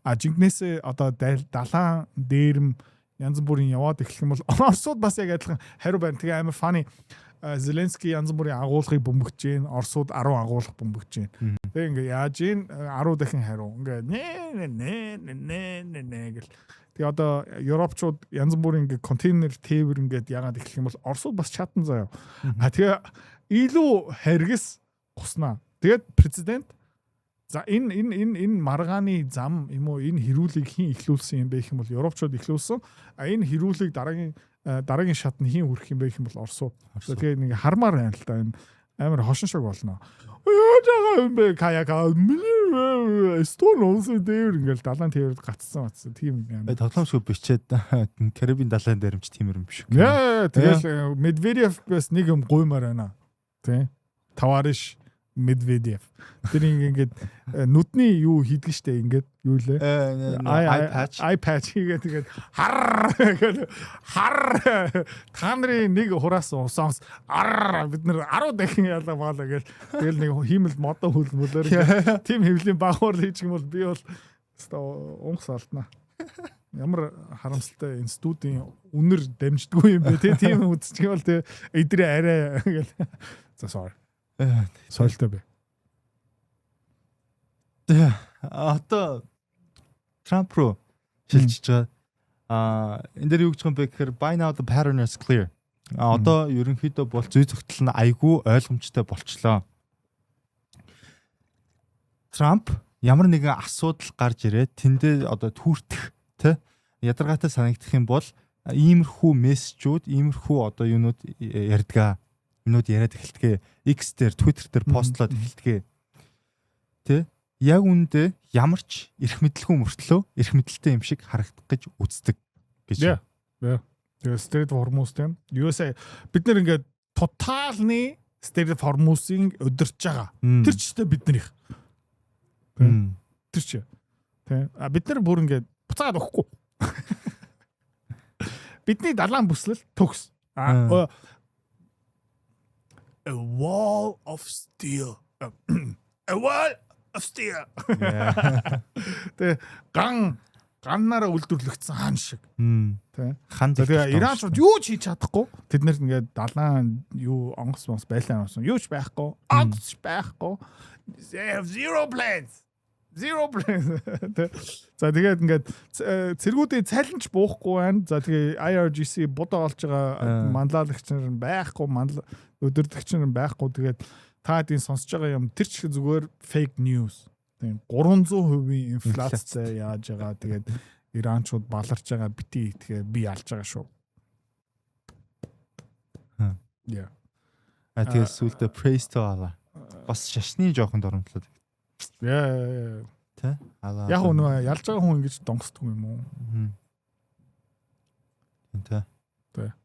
А жинкнээсээ одоо далаан дээрэм янз бүрийн яваад эхлэх юм бол Оросууд бас яг адилхан хариу байна. Тэгээ амар funny. Зеленский янз бүрийн агуулгыг бөмбөгж гин, Оросууд 10 агуулга бөмбөгж гин. Тэгээ ингээ яаж гин, 10 дахин хариу. Ингээ нэ нэ нэ нэ нэ нэ гэл. Тэгээ одоо европчууд янз бүрийн ингээ контейнер тээвэр ингээд ягаад эхлэх юм бол Оросууд бас чадан заяа. А тэгээ илүү харгас гуснаа. Тэгээд президент за энэ маргааны зам юм уу, энэ хэрүүлийг хэн эхлүүлсэн юм бэ гэх юм бол европчууд эхлүүлсэн. А энэ хэрүүлийг дараагийн шатнд хэн хүрэх юм бэ гэх юм бол Оросууд. Тэгээ нэг хармаар байна л да, энэ амар хошин шог болно. Яаж байгаа юм бэ? Каяка Эстон улсын дээр ингээл далайн тээврд гацсан бацсан тийм юм. Тоглоомшгүй бичээд Карибын далайн дээр юм чи тийм юм биш. Яа, тэгэл Медведев бас нэг юм гуймаар байна. Тий. Товарищ Медведев. Тэр ингээд нүдний юу хийдэг штэ, ингээд юу лээ? Eye patch. Eye patch хийгээд, тэгээд хар гээд хар, та нарын нэг хураасан усаас ар бид нэр 10 дахин ялаа баалаа гэл, тэгэл нэг хиймэл модон хөлмөлөөр тийм хэвлийн багвар хийчих юм бол би бол өстой унхс алднаа. Ямар харамсалтай, энэ студийн үнэр дамждаггүй юм бэ те, тийм үзчих юм бол те эдрээ арай гэл. За, sorry. Соёлтой бэ. Одоо Трамп руу шилжиж байгаа. Энэ дээр юу гэж байгаа юм бэ гэхээр by now the pattern is clear. А одоо ерөнхийдөө бол зүй зөгтөл нь айгүй ойлгомжтой болчлоо. Трамп ямар нэгэн асуудал гарч ирээд тэндээ одоо түүртэх тэ ядаргаатай санагдах юм бол иймэрхүү мессежүүд, иймэрхүү одоо юунууд ярьдгаа. Юмнууд яриад эхэлдэг. X дээр, Twitter дээр постлоод эхэлдэг. Тэ? Яг үүндээ ямар ч эрх мэдэлгүй мөртлөө эрх мэдэлтэй юм шиг харагдах гэж үздэг гэж. Yeah. Yeah. Тэгээ Strait of Hormuz тийм. USA бид нэр ингээд тоталны Strait of Hormuz-ыг удирч байгаа. Тэр ч ихтэй биднийх. Тэр чи. Тийм. А бид нар бүр ингээд буцаагаад өгөхгүй. Бидний далайн бүслэл төгс. А a wall of steel. A wall of steel. Тэгээ ганнаараа үйлдвэрлэгдсэн хаан шиг. Тэ. Хан. Тэгээ Иранчууд юу ч хийж чадахгүй. Тэд нэр ингээд далайн юу онгоц монгоц байлаа юмсан. Юу ч байхгүй. Онгоц байхгүй. They have zero planes. Zero planes. Тэ. За, тэгээд ингээд цэргүүдийн цалинч буухгүй байна. За, тэгээ IRGC будаа олж байгаа манлайлагч нар байхгүй, манлай өдөрдөгч нар байхгүй. Тэгээд та хэдийн сонсож байгаа юм тэр ч зүгээр fake news. Тийм, 300% инфляцтай яаж байгаа. Тэгээд Иранчууд баларч байгаа, бити итгээ би ялж байгаа шүү. Yeah. А тэгээ сүүлдээ praise to Allah. Бас шашны жоохон доромжлоод. Yeah. Тэ? Allah. Яг нөгөө ялж байгаа хүн ингэж донгосдгүй юм уу? Тэ. Тэ.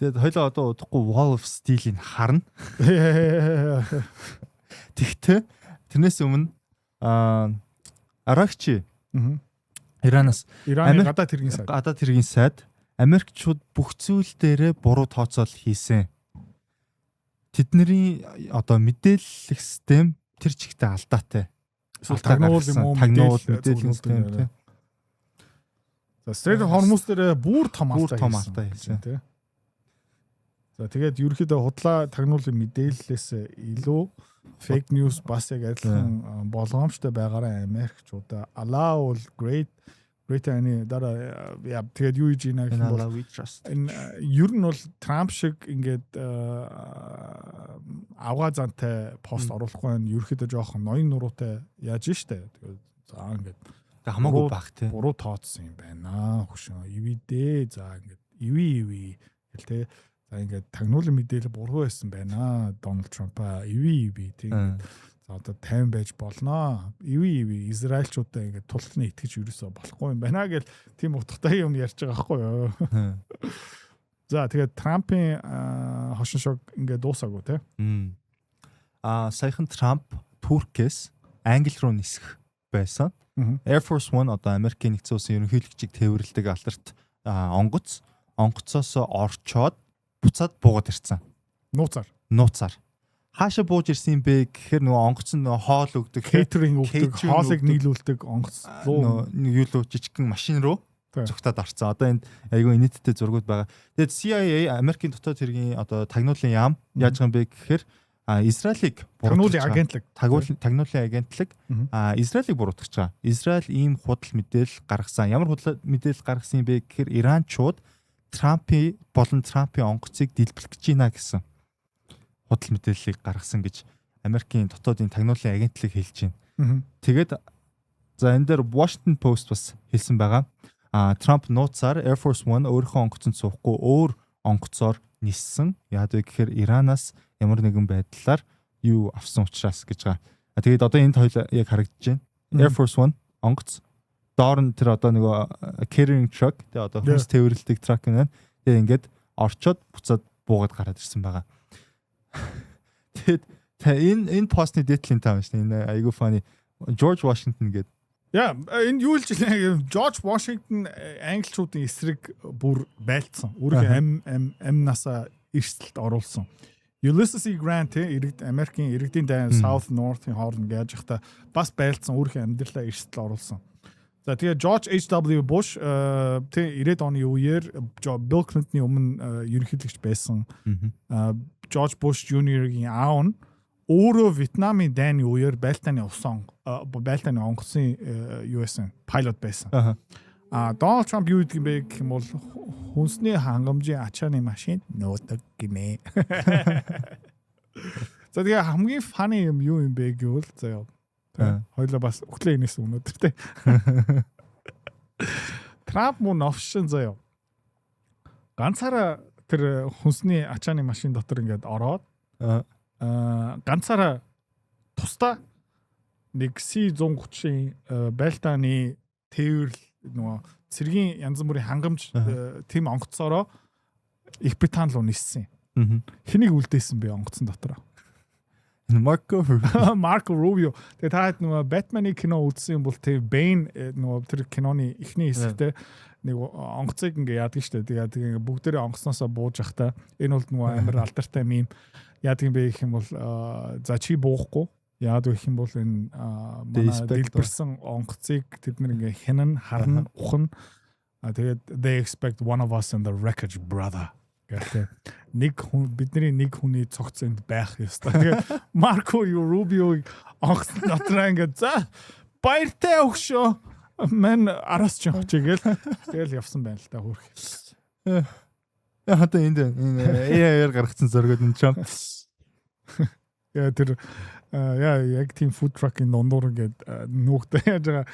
Тэгээд хоёлоо одоо удахгүй Wall of Steel-ийг харна. Тэгтээ тэрнээс өмнө Аракчи Иранаас Ираны гадаад хэргийн сайд. Гадаад хэргийн сайд Америкчууд бүх зүйл дээрээ буруу тооцоол хийсэн. Тэдний одоо мэдээллэх систем тэр чигтээ алдаатай. Эсвэл тагнуул юм уу? Тагнуул, мэдээллийн систем тий. За, Strait of Hormuz дээр бүр том алдаа том алдаа хийсэн тий. За, тэгээд ерөнхийдөө худлаа тагнуулын мэдээллээс илүү fake news бас яг адилхан болгоомжтой байгаараа Америкчуудаа. Allah бол great Британий дараа яа, тэгээд юу хийж ийна гэх юм бол энэ ер нь бол Трамп шиг ингээд авгаа зантай пост оруулахгүй байна. Ерөөхдөө жоохон ноён нуруутай яаж штэ. Тэгээд за, ингээд хамаагүй баг тий. Буруу тооцсон юм байна. Хөшөө ивидээ. За, ингээд иви иви гэл те. За, ингээд тагнуулын мэдээлэл буруу байсан байна. Дональд Трамп иви иви тий. За, одоо 50 байж болноо. Иви иви Израильчуудаа ингээд тултны итгэж юусоо болохгүй юм байна гэл тийм утгатай юм ярьж байгаа байхгүй юу. За, тэгээд Трампын хошин шог ингээд дуусаагүй те. Аа, саяхан Трамп Туркээс Англи руу нисэх байсан. Air Force One, одоо Америкийн нэгдсэн улсын ерөнхийлөгчийг тээвэрлэдэг алдарт онгоц, онгоцоос орчоод буцаад буугаад ирсэн. Нууцаар. Нууцаар. Хаашаа бууж ирсэн юм бэ гэхээр нөгөө онгоц нь нөгөө хоол өгдөг, catering өгдөг, хоолыг нийлүүлдэг онгоц руу, нөгөө юу лөө жижигхэн машин руу. Зүгтаад орцсон. Одоо энд айгүй инээдтэй зургууд байгаа. Тэгээд CIA, Америкийн дотоод хэргийн одоо тагнуулын яам яаж байгаа юм бэ гэхээр Израилийг тагнуулын агентлаг. Тагнуулын агентлаг Израилийг буруутгаж байгаа. Израиль ийм худал мэдээлэл гаргасан. Ямар худал мэдээлэл гаргасан юм бэ гэхээр Иранчууд Трампын болон Трампын онгоцыг дэлбэлэх гэж байна гэсэн худал мэдээллийг гаргасан гэж Америкийн дотоодын тагнуулын агентлаг хэлж байна. Тэгээд за, энэ дээр Washington Post бас хэлсэн байгаа. Трамп нууцаар Air Force One өөрийнхөө онгоцонд суухгүй өөр онгоцоор ниссэн. Яад вэ гэхээр Иранаас ямар нэгэн байдлаар юу авсан учраас гэж байгаа. Тэгээд одоо энд хоёул яг харагдаж байна. Air Force One онгоц, доор нь тэр одоо нөгөө carrying truck, тэгээ одоо хүнс тээвэрлэдэг truck нэ. Тэгээ ингээд орчоод буцаад буугаад гараад ирсэн байгаа. Тэгээд энэ постны дээдлийн таа байна шүү дээ. Энэ айгу funny, George Washington гэдэг. Яа, энэ юу л жилээ, Жорж Вашингтон англичуудын эсрэг бүр байлдсан. Өөрийнхөө амнасаа эрсдэлд оруулсан. Ulysses E. Grant, иргэд Америкийн иргэдийн дайн South North-ын хооронд яаж явахдаа бас байлдсан, өөрийнхөө амьдралаа эрсдэлд оруулсан. За, тэгээ George H.W. Bush, тэг 90-ад оны үеэр Bill Clinton-ы өмнө ерөнхийлөгч байсан. George Bush Jr-гийн аав нь өөрөө Вьетнамын дайны үеэр байлдааны онгоцын юу байсан? Pilot байсан. А Дональд Трамп юу гэдэг юм бэ гэх юм бол хүнсний хангамжийн ачааны машин нуудаг гинэ. За, тэгээ хамгийн funny юм юу юм бэ гэвэл, заяа. Хоёлаа бас өглөө инээс өнөөдөр те. Трамп мөн новшин, заяа. Ганцаараа тэр хүнсний ачааны машин дотор ингээд ороод ганцаараа тусдаа нэг C-130-ийн байлдааны тээвэрлэл, нөгөө цэргийн янз бүрийн хангамж, тийм онгоцоороо Их Британи руу ниссэн. Хэнийг үлдээсэн бэ онгоцон дотор? Марко Марко Рубио. Тэгээ та хэд нөгөө Батманы кино үзсэн юм бол тэр Бэйн нөгөө тэр киноны эхний хэсэгтээ нэг онгоцыг ингээ яадаг штэ. Тэгээ тэгээ бүгдээрээ онгоцноосоо бууж явахдаа энэ бол нөгөө амар алдартай meme, яадаг юм бэ гэх юм бол за, чи буухгүй. Яагаад вэ гэх юм бол энэ манай дэлбэрсэн онгоцыг тэд нар ингээ хянан харна, ухна. Тэгээд "They expect one of us in the wreckage, brother" гэх, нэг хүн, бидний нэг хүний цогц энд байх ёстой. Тэгээд Марко Рубиог онгоцон дотроо ингээ "За, баяртай өгшөө. Мэн араас ч явчих" гээл тэгэл явсан байна л да, хөөх. Яа, одоо энд энэ AI-аар гаргацсан зургууд нь Трамп. Яа, тэр яа, яг тийм food truck-ын дундуур ингээд нүүхтэй яаж байгаа.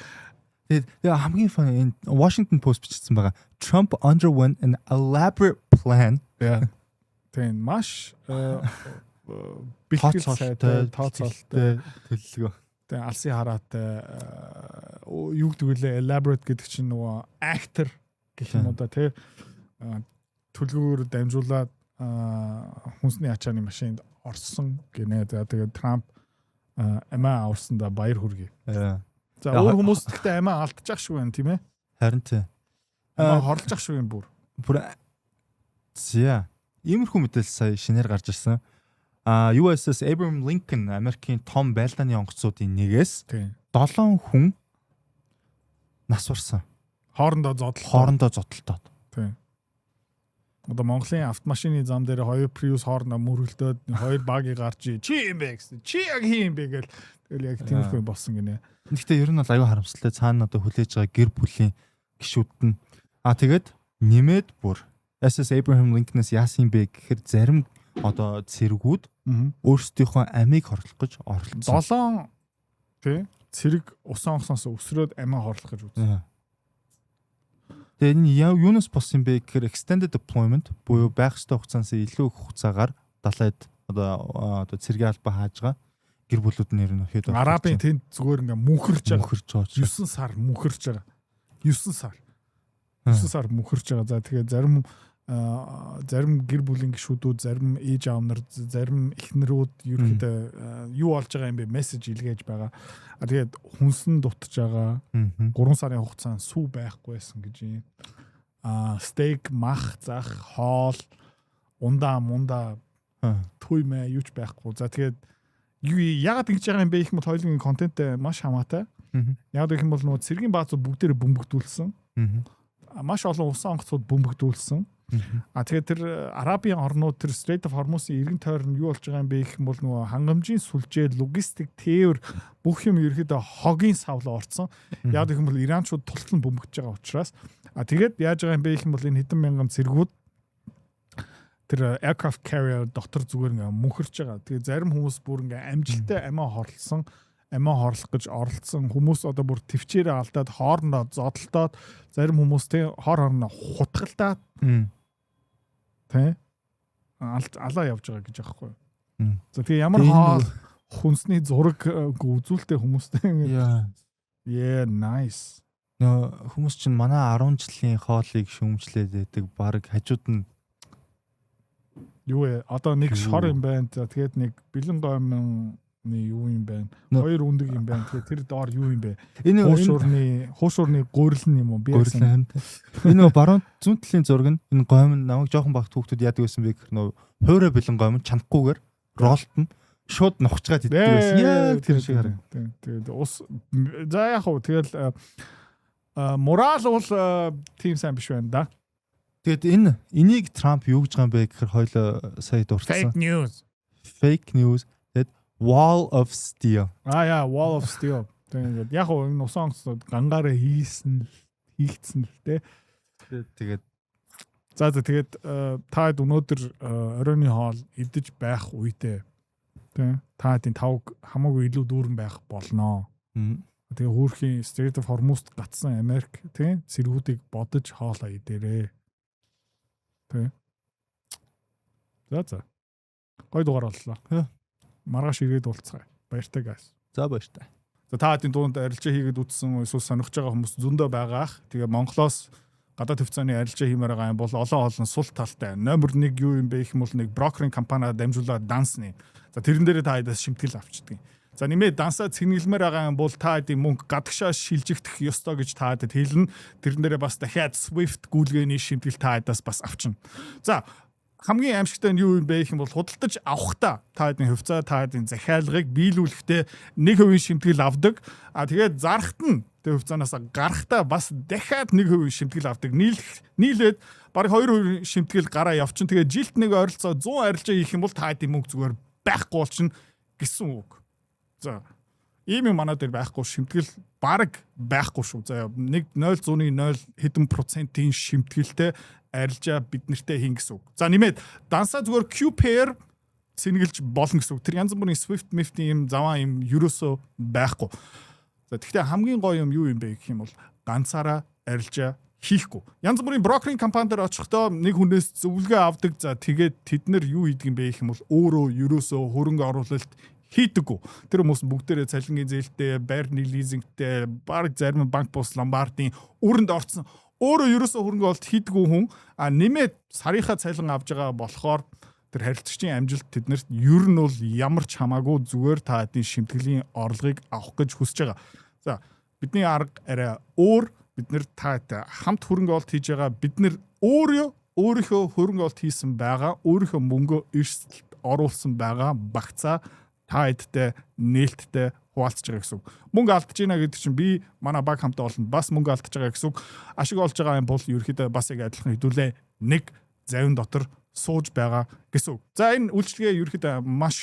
Тэгээд тэгээ хамгийн funny энэ Washington Post бичсэн байгаа. Trump underwent an elaborate plan. Яа. Тийм, маш бэлтгэл сайтай, тооцоололтой төлөвлөгөө. Тэгээ алсын хараатай, юу гэдэг вүлээ, elaborate гэдэг чинь нөгөө actor гэх юм уу да, тий, төлөвлөгөөр дамжуулаад хүнсний ачааны машинд орсон гинэ. За, тэгээд Трамп амиа аварсандаа баяр хүргэе. За, өөр хүмүүс гэхдээ амиа алдчих шүү байна, тийм ээ. Харин тий. Амиа хорлож шүү юм бүр. Бүр зя. Иймэрхүү мэдээлэл сая шинээр гарч ирсэн. USS Abraham Lincoln, Америкийн том байлдааны онгоцуудын нэгээс 7 хүн нас барсан. Хоорондоо зодолтоод. Хоорондоо зодолтоод. Тийм. Одоо Монголын автомашины зам дээр хоёр Prius хоорондоо мөргөлдөөд, хоёр buggy гарч, "Чи юм бэ" гэсэн. "Чи яг хин юм бэ" гэл тэгэл яг тиймэрхүү юм болсон гинэ. Гэхдээ ер нь бол аюу харамсалтай, цаана одоо хүлээж байгаа гэр бүлийн гишүүд нь тэгээд нэмээд бүр SS Abraham Lincoln-аас яасан юм бэ гэхээр зарим одоо цэргүүд өөрсдийнхөө амийг хорлох гэж оролцсон. Долоон тий цэрэг усан онгоцноос өсрөөд амиа хорлох гэж үзсэн. Тэгээ энэ юунаас болсон юм бэ гэхээр extended deployment буюу байх ёстой хугацаанаас илүү их хугацаагаар далайд одоо цэргийн албаа хааж байгаа гэр бүлүүд нь ер нь хэд Арабын тэнд зүгээр ингээ мөнхөрч байгаа. Мөнхөрч байгаа. 9 сар мөнхөрч байгаа. 9 сар. 9 сар мөнхөрч байгаа. За, тэгээ зарим гэр бүлийн гишүүдүүд, зарим ээж аав нар, зарим эхнэрүүд ерөөхдөө юу болж байгаа юм бэ, мессеж илгээж байгаа. А тэгээд хүнсэн дутж байгаа. 3 сарын хугацаанд сүү байхгүй байсан гэж юм. Стейк, мах, зах, хоол, ундаа, мундаа, туймэ юу ч байхгүй. За, тэгээд юу, яагаад ингэж байгаа юм бэ гэх юм бол хоёулын контенттэй маш хамаатай. Яагаад гэх юм бол нөгөө цэргийн баазууд бүгдээрээ бөмбөгдүүлсэн. Маш олон усан онгоцууд бөмбөгдүүлсэн. А тэгээд тэр Арабын орнууд, тэр Strait of Hormuz-ын эргэн тойронд юу болж байгаа юм бэ гэх юм бол нөгөө хангамжийн сүлжээ, логистик, тээвэр, бүх юм ерөөхдөө хогийн савлаа орцсон. Яг гэх юм бол Иранчууд тултал нь бөмбөгдөж байгаа учраас. А тэгээд яаж байгаа юм бэ гэх юм бол энэ хэдэн мянган цэргүүд тэр aircraft carrier дотор зүгээр ингээ мөнхөрч байгаа. Тэгээ зарим хүмүүс бүр ингээ амжилттай амиа хорлсон, амиа хорлох гэж оролцсон хүмүүс одоо бүр тэвчээрээ алдаад, хоорондоо зодолдоод, зарим хүмүүс тий хор хорноо хутгалдаад тий алаа явж байгаа гэж аахгүй. За, тэгээ ямар хоол хүнсний зураг үзүүлэлтэй хүмүүстэй ингээ. Yeah, nice. Нөө хүмүүс чинь манай 10 жилийн хоолыг шүүмжлээд байдаг. Баг хажууд нь юу вэ? Одоо нэг шор юм байна. За, тэгээд нэг бэлэн гомны юу юм байна. Хоёр өндөг юм байна. Тэгээд тэр доор юу юм бэ? Энэ хуушуурны гурил нь юм уу? Би гурил. Энэ нөө баруун зүүн талын зураг нь энэ гомн намайг жоохон баг хүүхдүүд яадаг байсан бэ гэхээр нөө хуурай бэлэн гомн чанахгүйгээр ролт нь шууд нухчгаад иддэг байсан. Яг тэр шиг хараг. Тэгээд ус, за, яг хуу тэгэл морал бол тийм сайн биш байна да. Тэгээд энийг Трамп юу гэж байгаа юм бэ гэхээр хоёлоо сая дурдсан. Fake news. Fake news. Тэгээд wall of steel. А яа, wall of steel. Тэгээд яг хуу энэ усан онгоцнууд гангаараа хийсэн хийгдсэн л дээ. Тэгээд За, тэгээд та хэд өнөөдөр оройн хоол идэж байх үедээ тий та хэдийн тавг хамаагүй илүү дүүрэн байх болноо. Тэгээ хөөрхийн Strait of Hormuz гацсан Америк тий цэргүүдийг бодож хоолоо идээрээ. Тий. За. Гой дугаар боллоо. Маргааш ирээд уулзцгаая. Баяртай, guys. За, баяртай. За, та хэдийн дунд арилжаа хийгээд үтсэн эсвэл сонирхож байгаа хүмүүс зөндөө байгаах. Тэгээ Монголоос гадаад хувьцааны арилжаа хиймээр байгаа юм бол олон олон сул талтай. Номер 1 юу юм бэ гэх юм бол нэг брокерийн компаниа дамжуулаад дансны. За, тэрэн дээрээ та хэдээс шимтгэл авчдаг. За, нэмээ дансаа цэнгэлмээр байгаа юм бол та хэдийн мөнгө гадагшаа шилжигдэх ёстой гэж та хэдэд хэлнэ. Тэрэн дээрээ бас дахиад SWIFT гүйлгээний шимтгэл та хэдээс бас авчна. За, хамгийн аимшигтай нь юу юм бэ гэх юм бол худалдаж авахдаа та хэдийн хувьцаа, та хэдийн захиалгыг биелүүлэхдээ 1% шимтгэл авдаг. А тэгээд зарахт нь, тэр хувьцаанаас гарахдаа бас дахиад 1% шимтгэл авдаг. Нийлээд бараг 2% шимтгэл гараа явчин. Тэгээд жилд нэг ойролцоо 100 арилжаа хийх юм бол та хэдийн мөнгө зүгээр байхгүй болчихно гэсэн үг. За, ийм юм манай дээр байхгүй, шимтгэл бараг байхгүй шүү. За, нэг 0.0 хэдэн процентын шимтгэлтэй арилжаа бид нартэй хийн гэсэн үг. За, нэмээд дансаа зүгээр QPair цэнгэлж болно гэсэн үг. Тэр янз бүрийн SWIFT MIFT юм заваа юм ерөөсөө байхгүй. За, тэгвэл хамгийн гоё юм юу юм бэ гэх юм бол ганцаараа арилжаа хийхгүй. Янз бүрийн брокерийн компани дээр очихдоо нэг хүнээс зөвлөгөө авдаг. За, тэгээд тэд нар юу хийдэг юм бэ гэх юм бол өөрөө ерөөсөө хөрөнгө оруулалт хийдэггүй. Тэр хүмүүс бүгдээрээ цалингийн зээлтэй, байрны лизингтэй, баг зарим банк бус ломбардын өрөнд орцсон. Өөрөө ерөөсөө хөрөнгө оруулалт хийдэггүй хүн а нэмээд сарынхаа цалин авж байгаа болохоор тэр харилцагчийн амжилт тэднэрт ер нь бол ямар ч хамаагүй, зүгээр та хэдийн шимтгэлийн орлогыг авах гэж хүсэж байгаа. За, бидний арга арай өөр. Бид нэр таатай хамт хөрөнгө оруулалт хийж байгаа. Бид нэр өөрөө өөрийнхөө хөрөнгө оруулалт хийсэн байгаа, өөрийнхөө мөнгөө эрсдэлд оруулсан байгаа багцаа та хэдтэй нээлттэй хуваалцаж байгаа гэсэн үг. Мөнгө алдаж байна гэдэг чинь би манай баг хамт олон бас мөнгө алдаж байгаа гэсэн үг. Ашиг олж байгаа юм бол ерөөхдөө бас яг адилхан хэдүүлээ нэг завин дотор сууж байгаа гэсэн үг. За, энэ үйлчилгээ ерөөхдөө маш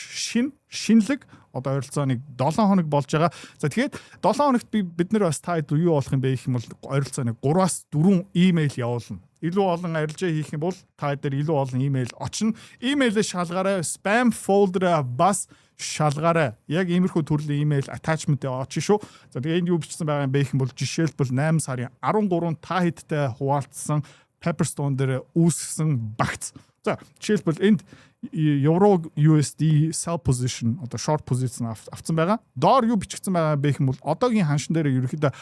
шинэлэг, одоо ойролцоо нэг 7 хоног болж байгаа. За, тэгэхээр 7 хоногт бид нар бас та хэд юу болох юм бэ гэх юм бол ойролцоо нэг 3-аас 4 имэйл явуулна. Илүү олон арилжаа хийх юм бол та дээр илүү олон имэйл очно. Имэйлээ шалгаарай, spam folder бас шалгаарай. Яг иймэрхүү төрлийн имэйл attachment очно шүү. За, тэгээ энд юу бичсэн байгаа юм бэ гэх юм бол жишээлбэл 8 сарын 13-нд та хэдтэй хуваалцсан Pepperstone дээр үүсгэсэн багц. За, жишээлбэл энд Euro USD sell position, одоо short position авцсан байгаа. Доор юу бичигдсэн байгаа бэ гэх юм бол одоогийн ханшин дээр ерөнхийдөө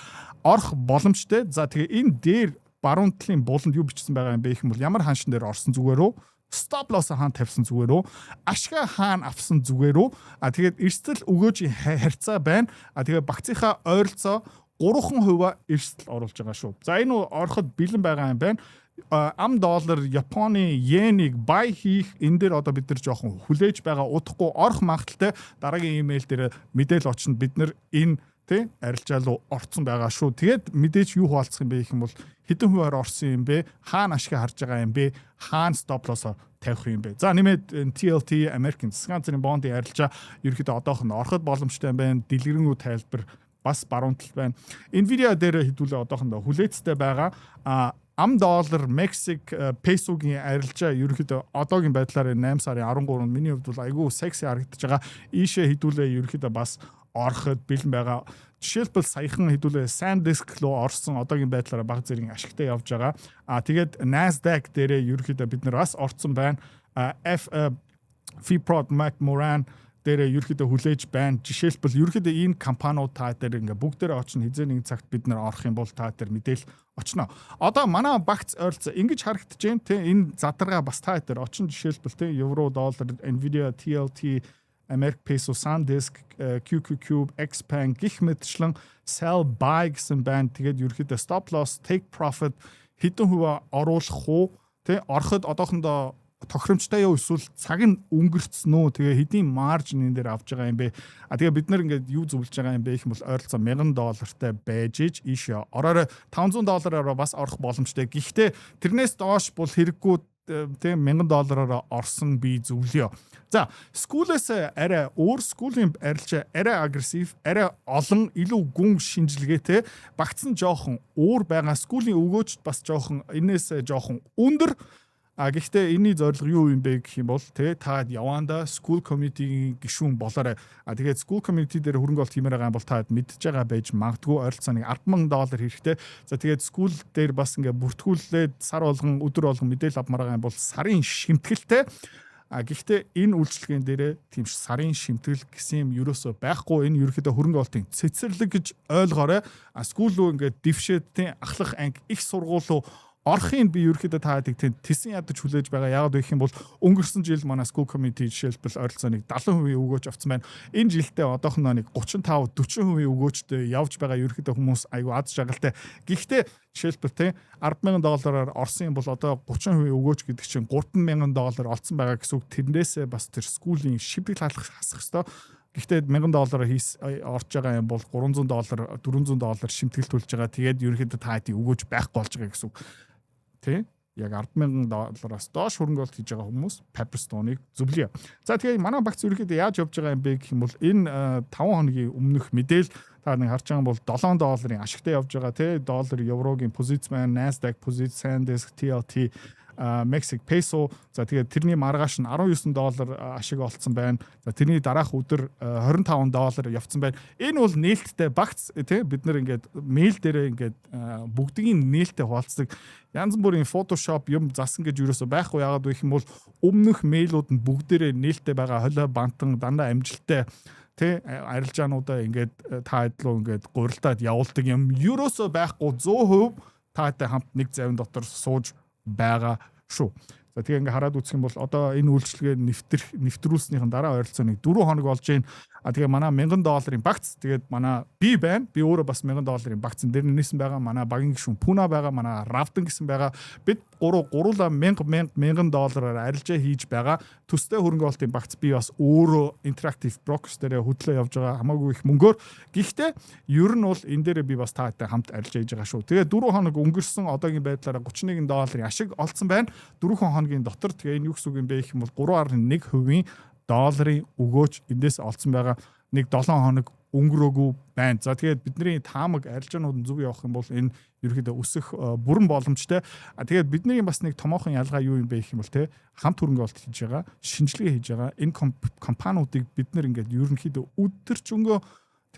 орох боломжтой. За, тэгээ энэ дээр баруун талын буланд юу бичсэн байгаа юм бэ гэх юм бол ямар ханшин дээр орсон зүгээр үү? Stop loss хаана тавьсан зүгээр үү? Ашгаа хаана авсан зүгээр үү? А тэгээд эрсдэл өгөөж харьцаа байна. А тэгээд багцынхаа ойролцоо 3% эрсдэл оруулж байгаа шүү. За, энэ ороход бэлэн байгаа юм байна. Ам доллар, Японы йенийг buy хийх энэ дээр одоо бид нар жоохон хүлээж байгаа, удахгүй орох магадлалтай. Дараагийн имэйл дээр мэдээлэл очино. Бид нар энэ Тий, арилжаа руу орцсон байгаа шүү. Тэгээд мэдээж юу хуваалцах юм бэ гэх юм бол хэдэн хувиар орсон юм бэ? Хаана ашиг харж байгаа юм бэ? Хаана stop loss-оо тавих юм бэ? За, нэмээд TLT American засгийн газрын бондын арилжаа ерөөхдөө одоох нь ороход боломжтой юм байна. Дэлгэрэнгүй тайлбар бас баруун тал байна. Nvidia дээр хэдүүлээ одоохондоо хүлээцтэй байгаа. А ам доллар Мексик песогийн арилжаа ерөнхийдөө одоогийн байдлаар 8 сарын 13-нд миний хувьд бол айгүй секси харагдаж байгаа. Ийшээ хэдүүлээ ерөнхийдөө бас ороход бэлэн байгаа. Жишээлбэл, саяхан хэдүүлээ SanDisk руу орсон, одоогийн байдлаараа баг зэргийн ашигтай явж байгаа. А тэгээд Nasdaq дээрээ ерөнхийдөө бид нар бас орцсон байна. F Freeport McMoran дээрээ ерөөхдөө хүлээж байна. Жишээлбэл, ерөөхдөө ийм компаниуд та дээр ингээ бүгдээрээ очно. Хизээ нэгэн цагт бид нар орох юм бол та дээр мэдээл очно. Одоо манай багц ойролцоо ингэж харагдаж байна, те, энэ задаргаа бас та дээр очин. Жишээлбэл, те, евро доллар, Nvidia, TLT, American Peso, SanDisk, QQQ, Xpeng гих мэтчлэн sell, buy гэсэн байна. Тэгээд ерөөхдөө stop loss, take profit хэдэн хувиа оруулах уу? Тэ, ороход одоохондоо тохиромжтой юу, эсвэл цаг нь өнгөрцөн үү, тэгээ хэдийн margin энэ дээр авч байгаа юм бэ? А тэгээ бид нар ингээд юу зөвлөж байгаа юм бэ гэх юм бол ойролцоо 1000 доллартай байж иж ийшээ ороорой. 500 доллараар бас орох боломжтой. Гэхдээ тэрнээс доош бол хэрэггүй, тийм, 1000 доллараар орсон би зөвлөё. За, Skool-ээс арай өөр. Skool-ийн арилжаа арай aggressive, арай олон, илүү гүн шинжилгээтэй, багцсан жоохон өөр байгаа. Skool-ийн өгөөжд бас жоохон энээс жоохон өндөр. А гэхдээ энэний зорилго юу юм бэ гэх юм бол тэ та яванда Skool community-гийн гишүүн болоорой. А тэгээд Skool community дээр хөрөнгө оруулалт хиймээр байгаа юм бол та мэдж байгаа байж магадгүй, ойролцоо нэг 10,000 доллар хэрэгтэй. За, тэгээд Skool дээр бас ингээ бүртгүүлээд сар болгон, өдөр болгон мэдээлэл авмаар байгаа юм бол сарын шимтгэлтэй. А гэхдээ энэ үйлчилгээний дээрээ тийм сарын шимтгэл гэсэн юм ерөөсөө байхгүй. Энэ ерөөхдөө хөрөнгө оруулалтын цэцэрлэг гэж ойлгоорой. А Skool руу ингээд дэвшээд, тийм, ахлах анги, их сургууль руу орохын би ерөөхдөө та хэдийг тийм тесэн ядаж хүлээж байгаа. Яагаад вэ гэх юм бол өнгөрсөн жил манай Skool community жишээлбэл ойролцоо нэг 70% өгөөж авсан байна. Энэ жилдээ одоохондоо нэг 35 40% өгөөжтэй явж байгаа. Ерөөхдөө хүмүүс айгүй аз жаргалтай. Гэхдээ жишээлбэл, тийм, 10,000 доллараар орсон юм бол одоо 30% өгөөж гэдэг чинь 3,000 доллар олцсон байгаа гэсэн үг. Тэрнээсээ бас тэр Skool-ийн шимтгэл халах хасах хэвээр. Гэхдээ 1000 доллараар хийс орж байгаа юм бол 300 доллар, 400 доллар шимтгэл төлж байгаа. Тэгээд ерөнхийдөө та хэдий өгөөж байхгүй болж байгаа гэсэн үг. Тэ? Яг 10,000 доллараас доош хөрөнгө оруулалт хийж байгаа хүмүүс Pepperstone-ыг зөвлөе. За, тэгээ манай багц ерөнхийдөө яаж явж байгаа юм бэ гэх юм бол энэ 5 хоногийн өмнөх мэдээл та нэг харж байгаа бол 7 долларын ашигтай явж байгаа, тий, доллар еврогийн позиц маань, Nasdaq позиц, SanDisk, TLT, Mexic Peso. За, тэгээд тэрний маргааш нь 19 доллар ашиг олцсон байна. За, тэрний дараах өдөр 25 доллар явцсан байна. Энэ бол нээлттэй багц, тий, бид нар ингээд мэйл дээрээ ингээд бүгдийн нээлттэй хуваалцдаг. Янз бүрийн Photoshop юм засан гэж юусоо байхгүй. Яагаад вэ гэх юм бол өмнөх мэйлүүд нь бүгдээрээ нээлттэй байгаа. Холио бантан дандаа амжилттай, тий, арилжаануудаа ингээд та хэд рүү ингээд гурилтаад явуулдаг юм ерөөсөө байхгүй, 100% таатай хамт нэг завин дотор сууж байгаа шүү. За, тэгээ ингээ хараад үзэх юм бол одоо энэ үйлчилгээ нэвтрүүлснийхэн дараа ойролцоо нэг 4 хоног болж байна. А тэгээ манай 1000 долларын багц, тэгээд манай би байна. Би өөрөө бас 1000 долларын багцсан дээр нээсэн байгаа. Манай багийн гишүүн Пуна байгаа. Манай Равдан гэсэн байгаа. Бид гурав гуруула 1000 1000 1000 доллараар арилжаа хийж байгаа. Төстэй хөрөнгө оруулалтын багц, би бас өөрөө Interactive Brokers дээр хөдлөө явж байгаа, хамаагүй их мөнгөөр. Гэхдээ ер нь бол энэ дээрээ би бас таатай хамт арилжаа хийж байгаа шүү. Тэгээ 4 хоног өнгөрсөн, одоогийн байдлаараа 31 долларын ашиг олцсон байна. 4 хоногийн дотор. Тэгээ энэ юу гэсэн үг юм бэ гэх юм бол 3.1% долларын өгөөж эндээс олцсон байгаа. Нэг 7 хоног өнгөрөөгүй байна. За, тэгээд бидний таамаг, арилжаанууд нь зөв явах юм бол энэ ерөөхдөө өсөх бүрэн боломжтой. А тэгээд бидний бас нэг томоохон ялгаа юу юм бэ гэх юм бол те, хамт хөрөнгө оруулалт хийж байгаа, шинжилгээ хийж байгаа. Энэ компаниудыг бид нар ингээд ерөнхийдөө өдөржингөө,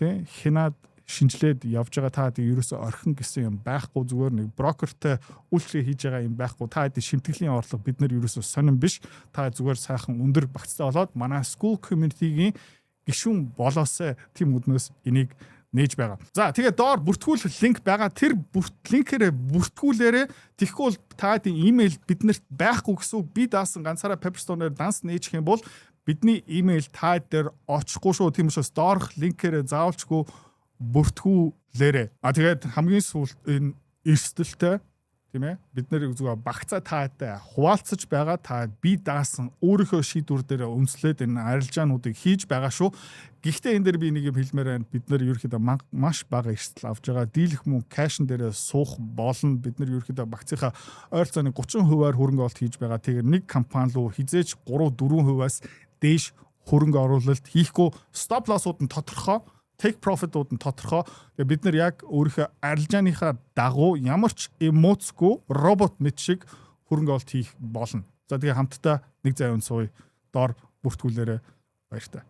те, хянаад шинжилээд явж байгаа. Та хэдий ерөөсөө орхин гэсэн юм байхгүй, зүгээр нэг брокертэй үйлчлэг хийж байгаа юм байхгүй. Та хэдий шимтгэлийн орлого бид нар ерөөсөө сонин биш. Та зүгээр сайхан өндөр багцтай болоод манай Skool community-гийн гишүүн болоосай, тийм үднээс энийг нээж байгаа. За, тэгээ доор бүртгүүлэх линк байгаа. Тэр линкээрээ бүртгүүлээрээ. Тэгэхгүй бол та хэдийн имэйл биднэрт байхгүй гэсэн үг. Би даасан ганцаараа Pepperstone-оор данс нээчих юм бол бидний имэйл та дээр очихгүй шүү. Тийм учраас доорх линкээрээ заавалчгүй бүртгүүлээрэй. А тэгээд хамгийн сүүлд энэ эрсдэлтэй Тийм ээ. Бид нэр зүгээр багцаа таатай хуваалцаж байгаа, та би даасан өөрийнхөө шийдвэр дээр үндэслээд энэ арилжаануудыг хийж байгаа шүү. Гэхдээ энэ дээр би нэг юм хэлмээр байна. Бид нэр ерөөхдөө маш бага эрсдэл авж байгаа. Дийлэх мөнгө cash н дээр суух болно. Бид нэр ерөөхдөө багцынхаа ойролцоогоо 30%-аар хөрөнгө оруулалт хийж байгаа. Тэгэхээр нэг компани руу хэзээ ч 3 4%-аас дээш хөрөнгө оруулалт хийхгүй, stop loss-ууд нь тодорхой, take profit-ууд нь тодорхой. Тэгээ бид нар яг өөрийнхөө арилжааныхаа дагуу ямар ч эмоцгүй робот мэт шиг хөрөнгө оруулалт хийх болно. За, тэгээ хамтдаа нэг зай үн сууя. Доор бүртгүүлээрэ, баяртай.